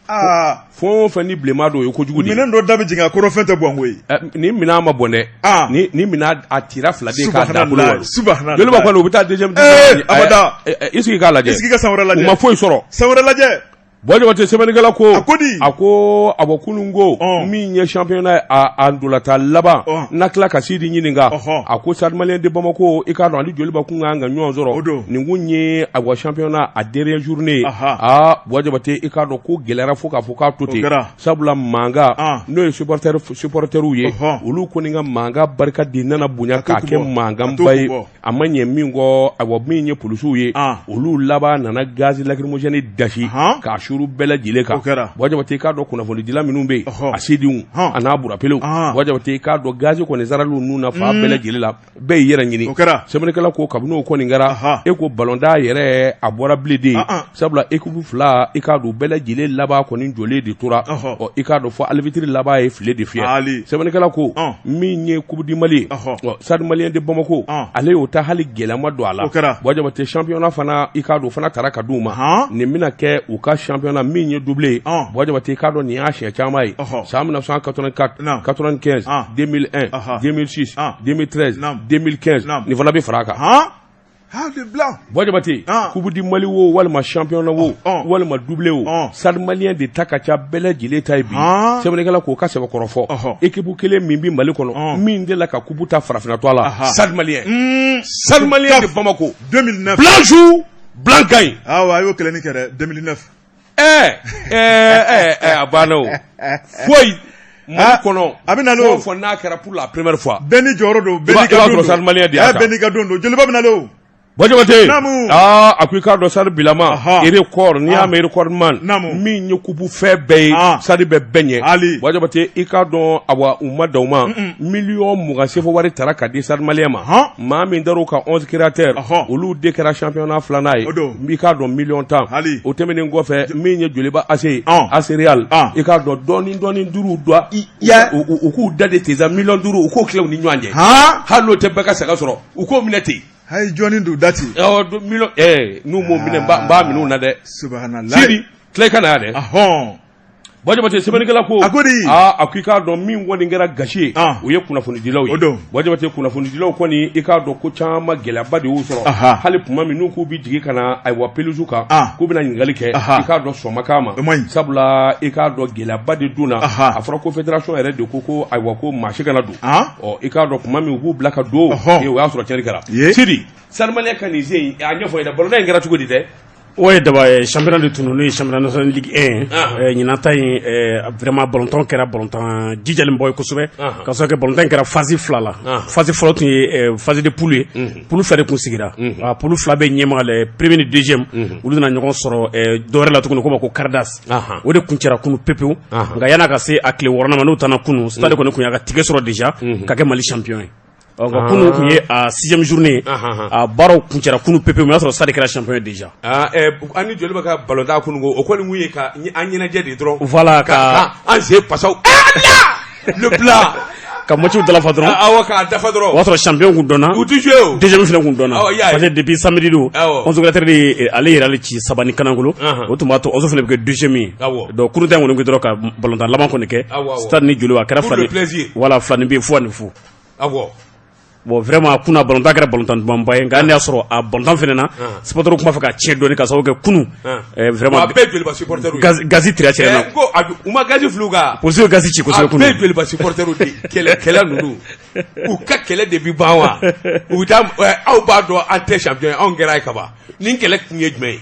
Fɛn o fɛn ni bilenman don, o ye kojugu de ye. Minɛn dɔ da bɛ jigin a kɔrɔ, fɛn tɛ bɔn koyi. Nin minɛn ma bɔn dɛ. Nin minɛn a tira fila de k'a da bolo wa. Subhanallah. Joliba kɔni, u bɛ taa deuxième. Abada. I sigi k'a lajɛ. I sigi ka san wɛrɛ lajɛ. U ma foyi sɔrɔ. San wɛrɛ lajɛ. Buwa Jabate, sɛbɛnnikɛla ko A ko di? A ko awɔ, kunun ko min ye championnat ye, a ndolata laban na tila ka Sidi ɲininka. A ko Stade Malien de Bamako, i k'a dɔn ani Joliba kun kan ka ɲɔgɔn sɔrɔ. Nin kun ye awa championnat a dernière journée ye. Aa, Buwa Jabate, i k'a dɔn ko gɛlɛyara fo k'a fɔ k'a to ten, sabula mankan n'o ye supporterw ye, olu kɔni ka mankan barika de nana bonya k'a kɛ mankanba ye. A ma ɲɛ min kɔ, awa, min ye polisiw ye, olu laban nana gaz lacrymogène dasi k'a suru bɛɛ lajɛlen kan. Buwa Jabate, i k'a dɔn kunnafonidila minnu bɛ yen, a Sidiw a n'a Burapelew, Buwa Jabate, i k'a dɔn gaz kɔni saral'u nun na fan bɛɛ lajɛlen la, bɛɛ y'i yɛrɛ ɲini. Sɛbɛnnikɛla ko kabini o kɔni kɛra, e ko ballon-tan yɛrɛ a bɔra bilen de, sabula équipe fila, i k'a dɔn bɛɛ lajɛlen laban kɔni jɔlen de tora. Ɔ, i k'a dɔn fɔ arbitre laban ye file de fiyɛ. Sɛbɛnnikɛla ko min ye Coupe du Mali ye, Stade Malien de Bamako, ale y'o ta, hali gɛlɛya ma don a la. Buwa Jabate, championnat fana, i k'a dɔn fana taara ka d'u ma. Nin bɛna kɛ u ka championnat min ye doublé ye. Buwa Jabate, i k'a dɔn nin y'a siɲɛ caman ye: san 1984, 95, 2001, 2006, 2013, 2015, nin fana bɛ fara a kan. Buwa Jabate, Coupe du Mali wo, walima championnat wo, walima doublé wo, Stade Malien de ta ka ca bɛɛ lajɛlen ta ye bi. Sɛbɛnnikɛla k'o ka sɛbɛkɔrɔ fɔ, équipe kelen min bɛ Mali kɔnɔ min delila ka coupe ta farafinna tɔ la, Stade Malien, Stade Malien de Bamako. 2009. Blanc joue, blanc gagne. Awɔ, a y'o kɛlɛnin kɛ dɛ, 2009. A banna o, foyi Mali kɔnɔ. A bɛ nalen o. Fɔ n'a kɛra pour la première fois. Bɛɛ n'i jɔyɔrɔ don, bɛɛ n'i ka don don. Stade Malien de y'a ta. Bɛɛ n'i ka don don. Joliba bɛ nalen o. Buwa Jabate Naamu. Aa, a ko i k'a dɔn Stade bilama Ɔhɔ. record, n'i y'a mɛn recordman, Naamu. min ye coupe fɛn bɛɛ ye, Stade bɛ bɛɛ ɲɛ. Ali. Buwa Jabate, i k'a dɔn, awa, u ma dan o ma, 20 miliyɔn CFA wari tara ka di Stade Malien ma. Maa min dar'u ka 11 créateurs, olu de kɛra championnat filanan ye. O don. I k'a dɔn, 10 miliyɔn. Ali. O tɛmɛnen kɔfɛ, min ye Joliba AC ye, AC Real, i k'a dɔn, dɔɔni dɔɔni duuru dɔ u k'u da de ten sa, 5 miliyɔn, u k'o tila u ni ɲɔgɔn cɛ. Hali n'o tɛ bɛɛ ka saga sɔrɔ, u k'o minɛ ten. Hayi, jɔnni don dati. Awɔ, miliyɔn n'u m'o minɛ, n b'a minɛ u na dɛ. Subhanallah. Sidi, tila i ka na yan dɛ. Buwa Jabate, sɛbɛnnikɛla ko A ko di? Aa, a ko i k'a dɔn, min kɔni kɛra gasi ye, o ye kunnafonidilaw ye. O don. Buwa Jabate, kunnafonidilaw kɔni, i k'a dɔn ko caman gɛlɛyaba de y'u sɔrɔ. Hali tuma min n'u k'u bɛ jigin ka na, ayiwa, pelouse kan, k'u bɛna ɲininkali kɛ, i k'a dɔn, sɔn ma k'a ma. O man ɲi. Sabula i k'a dɔn, gɛlɛyaba de donna. A fɔra ko fédération yɛrɛ de ko ayiwa, ko maa si kana don. Ɔ, i k'a dɔn, tuma min u b'u bila ka don, o y'a sɔrɔ tiɲɛni kɛra. Sidi, Stade Malien ka nin sen in, a ɲɛfɔ n ye dɛ, balontan in kɛra cogo di dɛ? O ye daba championnat de tun n'o ye championnat national Ligue 1. Ɲinan ta in, vraiment, balontan kɛra balontan jijalenbaw ye kosɛbɛ, ka sababu kɛ balontan in kɛra phase fila la. Phase fɔlɔ tun ye phase de poule ye. Poule fila de tun sigira. A poule fila bɛ ɲɛma, le premier ni deuxième, olu nana ɲɔgɔn sɔrɔ dɔwɛrɛ la tuguni, k'o ma ko quart d'as. O de kuncɛra kunu pepewu. Nka yan'a ka se a tile wɔɔrɔnan ma, n'o taara kunu, Stade kɔni tun y'a ka ticket sɔrɔ déjà ka kɛ Mali champion ye. Ɔ, nka kunu tun ye a sixième journée ye. A baaraw kuncɛra kunu pepewu, o y'a sɔrɔ Stade kɛra champion ye déjà. An ni Joliba ka balontan kunun ko, o kɔni kun ye ka an ɲɛnajɛ de dɔrɔn. Voilà, ka an sen pasaw le blanc. Ka matchw dafa dɔrɔn. Awɔ, k'a dafa dɔrɔn. O y'a sɔrɔ champion kun dɔnna. U ti jouer o. Deuxième fana kun dɔnna. Awɔ, i y'a ye. Parce que depuis samedi don, 11 créateurs de ye ale yɛrɛ ale ci saba ni kanangolo. O tun b'a to 11 fana bɛ kɛ deuxième ye. Donc kunun ta in kɔni kun dɔrɔn ka balontan laban kɔni kɛ. Awɔ. Stade ni Joliba, a kɛra Pour fila le ni plaisir. Voilà, fila ni bɛ fu ani fu. Bon, vraiment, kunun balontan kɛra balontan dumanba ye, nka hali n'a y'a sɔrɔ a balontan fana na, supporters tun b'a fɛ ka tiɲɛ dɔɔni, ka sababu kɛ kunun vraiment A bɛɛ Joliba supporters ye. Gazi tira cɛ na. Ko a u ma gazi fili u kan. Polisiw ye gazi ci kosɛbɛ A kunun. bɛɛ Joliba supporters de kɛlɛ kɛlɛ ninnu. U ka kɛlɛ de bi ban wa? U bɛ taa aw b'a dɔn an tɛ champion ye, anw kɛra ye kaban. Nin kɛlɛ kun ye jumɛn ye?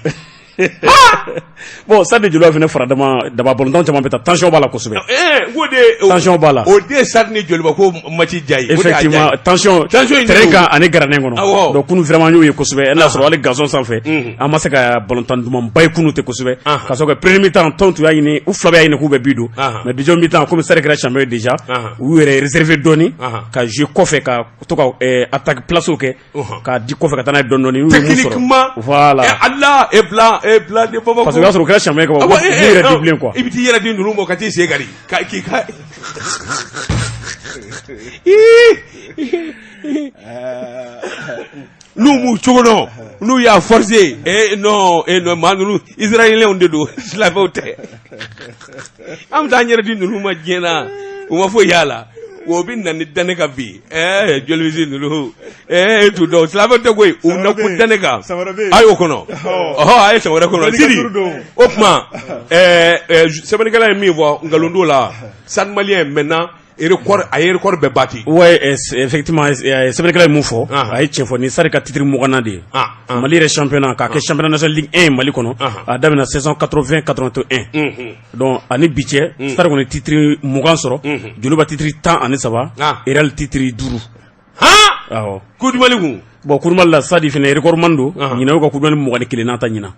Bon, Stade de Joliba fana fara dama daba, balontan caman bɛ taa, tension b'a la kosɛbɛ. N ko de Tension b'a la. O de ye Stade ni Joliba ko match diya ye. O de y'a diya ye. Effectivement, tension Tension in terrain don. kan ani gradin kɔnɔ. Donc kunun vraiment an y'o ye kosɛbɛ. Hali n'a sɔrɔ hali gazon sanfɛ, an ma se ka balontan dumanba ye kunun tɛ kosɛbɛ. Ka sababu kɛ premier mi-temps, tɔn tun y'a ɲini, u fila bɛɛ y'a ɲini k'u bɛ but don. Mais deuxième mi-temps, comme Stade kɛra champion ye déjà, u y'u yɛrɛ réserver dɔɔni ka jouer kɔfɛ, ka to ka attaque place kɛ, k'a di kɔfɛ ka taa n'a ye dɔɔni dɔɔni. N'u ye mun sɔrɔ. Techniquement. Voilà. Allah, e blanc, e blanc de Bamako. Parce que o y'a sɔrɔ o kɛra champion ye ka ban, u b'u yɛrɛ di bilen quoi. I bɛ t'i yɛrɛ di ninnu ma ka t'i sen kari ka k'i ka. N'u m'u cogo dɔn, n'u y'a forcer, non, non, maa ninnu israéliens de don, silamɛw tɛ. An bɛ taa an yɛrɛ di ninnu ma diɲɛ na, u ma foyi y'a la. O bɛ na ni da ne kan bi, jolisi ninnu tun dɔn silamɛw tɛ koyi, u na ko da ne kan. A y'o kɔnɔ, ɔhɔ, a ye san wɛrɛ kɔnɔ. Sidi, o tuma sɛbɛnnikɛla ye min fɔ, nkalon t'o la. Stade Malien maintenant record, a ye record bɛɛ battu. Ouais, effectivement, sɛbɛnnikɛla ye mun fɔ, a ye tiɲɛ fɔ. Ni Stade ka titre 20nan de ye Mali yɛrɛ championnat, k'a kɛ championnat national Ligue 1 Mali kɔnɔ, a daminɛ saison 80 81. Donc ani bi cɛ, Stade kɔni titre 20 sɔrɔ, Joliba titre 13, Real titre 5. Awɔ. Coupe du Mali kun? Bon, Coupe du Mali la, Stade fana recordman don. Ɲinan y'u ka Coupe du Mali 21nan ta ɲinan.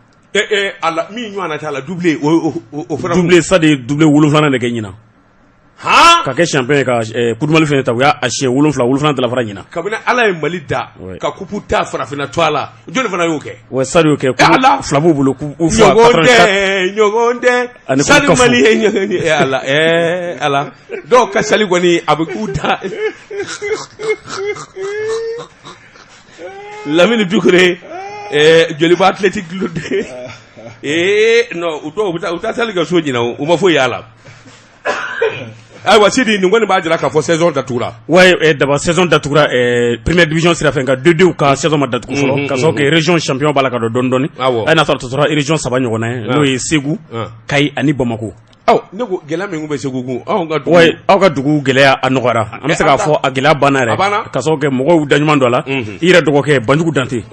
Ala, min ɲɔgɔnna t'a la, doublé o fana. Doublé, Stade ye doublé wolonwulanan de kɛ ɲinan. Ka kɛ champion ye, ka Coupe du Mali fana ta, u y'a siɲɛ wolonwula, wolonwula dafara ɲinan. Kabini Ala ye Mali da ka coupe ta farafinna to a la, jɔnni fana y'o kɛ? Ouais, Stade y'o kɛ. Ala, fila b'u bolo, u fila. Ɲɔgɔn tɛ, ɲɔgɔn tɛ. Ani Stade Coupe CAF. Mali ye ɲɔgɔn ala, Ala, dɔw ka sali kɔni a bɛ k'u da. Lamini Dukure, Joliba Athletic Club, non, u dɔw u bɛ taa, u taa sali kɛ so ɲinan, u ma foyi y'a la. Ayiwa Sidi, nin kɔni b'a jira k'a fɔ saison datugura. Ouais, d'abord saison datugura première division sira fɛ, nka deux ka saison ma datugu fɔlɔ, ka sababu kɛ région champion b'a la ka don dɔɔni dɔɔni. Hali n'a sɔrɔ a tɔ tora région saba ɲɔgɔnna ye, n'o ye Segu, Kayi ani Bamako. Ne ko gɛlɛya min bɛ segu kun anw ka dugu aw ka dugu gɛlɛya a nɔgɔyara an bɛ se k'a fɔ a gɛlɛya banna yɛrɛ ka sababu kɛ mɔgɔw da ɲuman dɔ la i yɛrɛ dɔgɔkɛ Banjugu Dante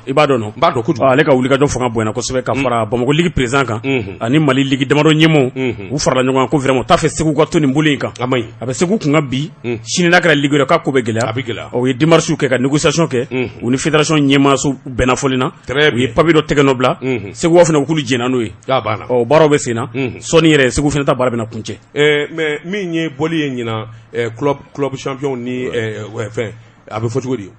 i b'a dɔn n b'a dɔn kojugu ale ka wulikajɔ fanga bonyana kosɛbɛ ka fara Bamakɔ ligue président kan ani Mali ligue damadɔ ɲɛmɔgɔw u farala ɲɔgɔn kan ko vraiment u t'a fɛ Segu ka to nin bolo in kan a bɛ Segu kun kan bi sini n'a kɛra ligue wɛrɛ k'a ko bɛ gɛlɛya a bɛ gɛlɛya u ye démarches kɛ ka négociation kɛ u ni fédération ɲɛmaaso bɛnna fɔli na u ye papier dɔ tɛgɛ nɔ bila Segu fana k'olu jɛnna n'o ye ɔ baaraw bɛ sen na sɔɔni yɛrɛ Segu fana ta baara bɛna kuncɛ mais min ye bɔli ye ɲinan club champion ni fɛn a bɛ fɔ cogo di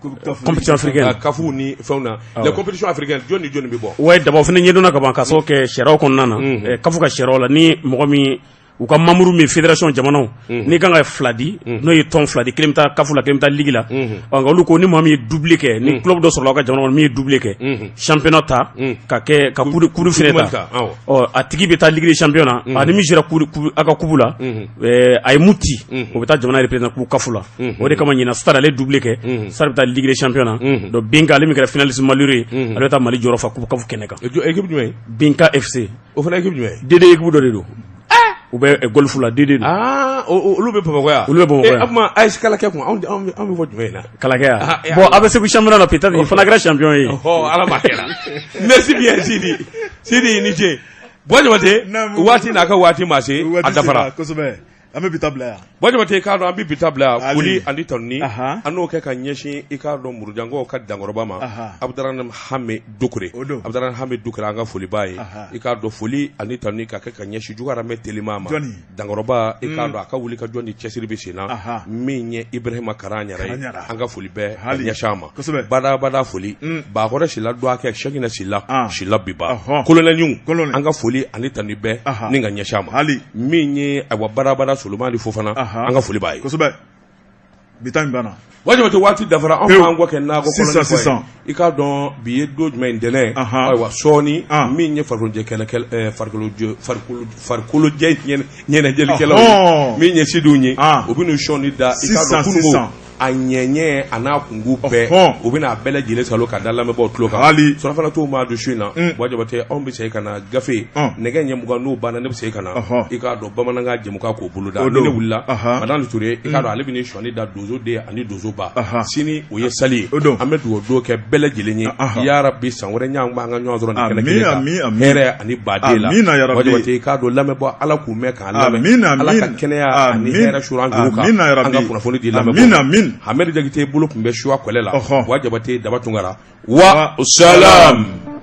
compétition africaine CAF ni fɛnw na les compétitions africaines jɔn ni jɔn bɛ bɔ ouais d'abord fana ɲɛdɔnna ka ban ka sababu kɛ sariyaw kɔnɔna na CAF ka sariyaw la ni mɔgɔ min u ka membre min fédération jamanaw n'i kan ka fila di n'o ye tɔn fila di kelen bɛ taa CAF la kelen bɛ taa ligue la nka olu ko ni maa min ye doublé kɛ ni club dɔ sɔrɔla aw ka jamana kɔnɔ min ye doublé kɛ championnat ta ka kɛ ka coupe fana ta ɔ a tigi bɛ taa ligue des champions na ani min sera aw ka coupe la a ye mun ci o bɛ taa jamana représenter coupe CAF la o de kama ɲinan Stade ale doublé kɛ Stade bɛ taa ligue des champions na donc Binka ale min kɛra finaliste malheureux ye ale bɛ taa Mali jɔyɔrɔ fa coupe CAF kɛnɛ kan équipe jumɛn Binka FC o fana équipe jumɛn D2 équipe dɔ de don u bɛ golf la D2 don aa olu bɛ Bamakɔ yan olu bɛ Bamakɔ yan o tuma AS Kalakɛ kun anw bɛ fɔ jumɛn in na Kalakɛ yan bon a bɛ Segu championnat la peut-être i fana kɛra champion ye ɔhɔ Ala m'a kɛra merci bien Sidi Sidi i ni ce Buwa Jabate waati n'a ka waati ma se a dafara kosɛbɛ an bɛ bi ta bila yan Buwa Jabate i k'a dɔn an bɛ bi ta bila yan foli ani tanuni an n'o kɛ ka ɲɛsin i k'a dɔn Murujankaw ka dankɔrɔba ma Abudaramani Hame Dukure Abudaramani Hame Dukure an ka foli b'a ye i k'a dɔn foli ani tanuni ka kɛ ka ɲɛsin Jugaramɛ Telima ma dankɔrɔba i k'a dɔn a ka wuli ka jɔ ni cɛsiri bɛ sen na min ye Ibrahima Karaɲara ye an ka foli bɛ ka ɲɛsin a ma badabada foli Bakɔrɔ Sila dɔgɔkɛ Sɛkinɛ Sila Sila Biba kolonɛliw an ka foli ani tanuni bɛ ni ka ɲɛsin a ma min ye awa badabada Solomani Fofana an ka foli b'a ye kosɛbɛ bi ta in banna Buwa Jabate waati dafara anw b'an kɔ kɛ nakɔ sisan sisan i k'a dɔn bi ye don jumɛn ntɛnɛn ayiwa sɔɔni min ye farikolo farikolojɛ ɲɛnajɛlikɛlaw ye min ye sidiw ye u bɛn'u sɔɔni da i k'a dɔn kununko a ɲɛɲɛ a n'a kungo bɛɛ u bɛna a bɛɛ lajɛlen salo ka da lamɛnbaaw tulo kan hali surafana to maa don su in na Buwa Jabate anw bɛ segin ka na gafe nɛgɛ ɲɛ 20 n'o banna ne bɛ segin ka na i k'a dɔn bamanankan jɛmukan k'o boloda ni ne wulila Madani Ture i k'a dɔn ale bɛ sɔɔni da donso den ani donso ba sini o ye sali ye an bɛ dugawu don kɛ bɛɛ lajɛlen ye yarabi san wɛrɛ ɲɔgɔn an ka ɲɔgɔn sɔrɔ nin kɛnɛ kelen kan hɛrɛ ani baden la Buwa Jabate i k'a dɔn lamɛnbaa Ala k'u mɛn k'an lamɛn Ala ka kɛnɛya ani hɛrɛ suuru an juru kan an ka kunnafoni di lamɛnbaaw Hamɛdi Jakite bolo tun bɛ suwa kɔlɛ la Buwa Jabate Daba Tunkara wa salam.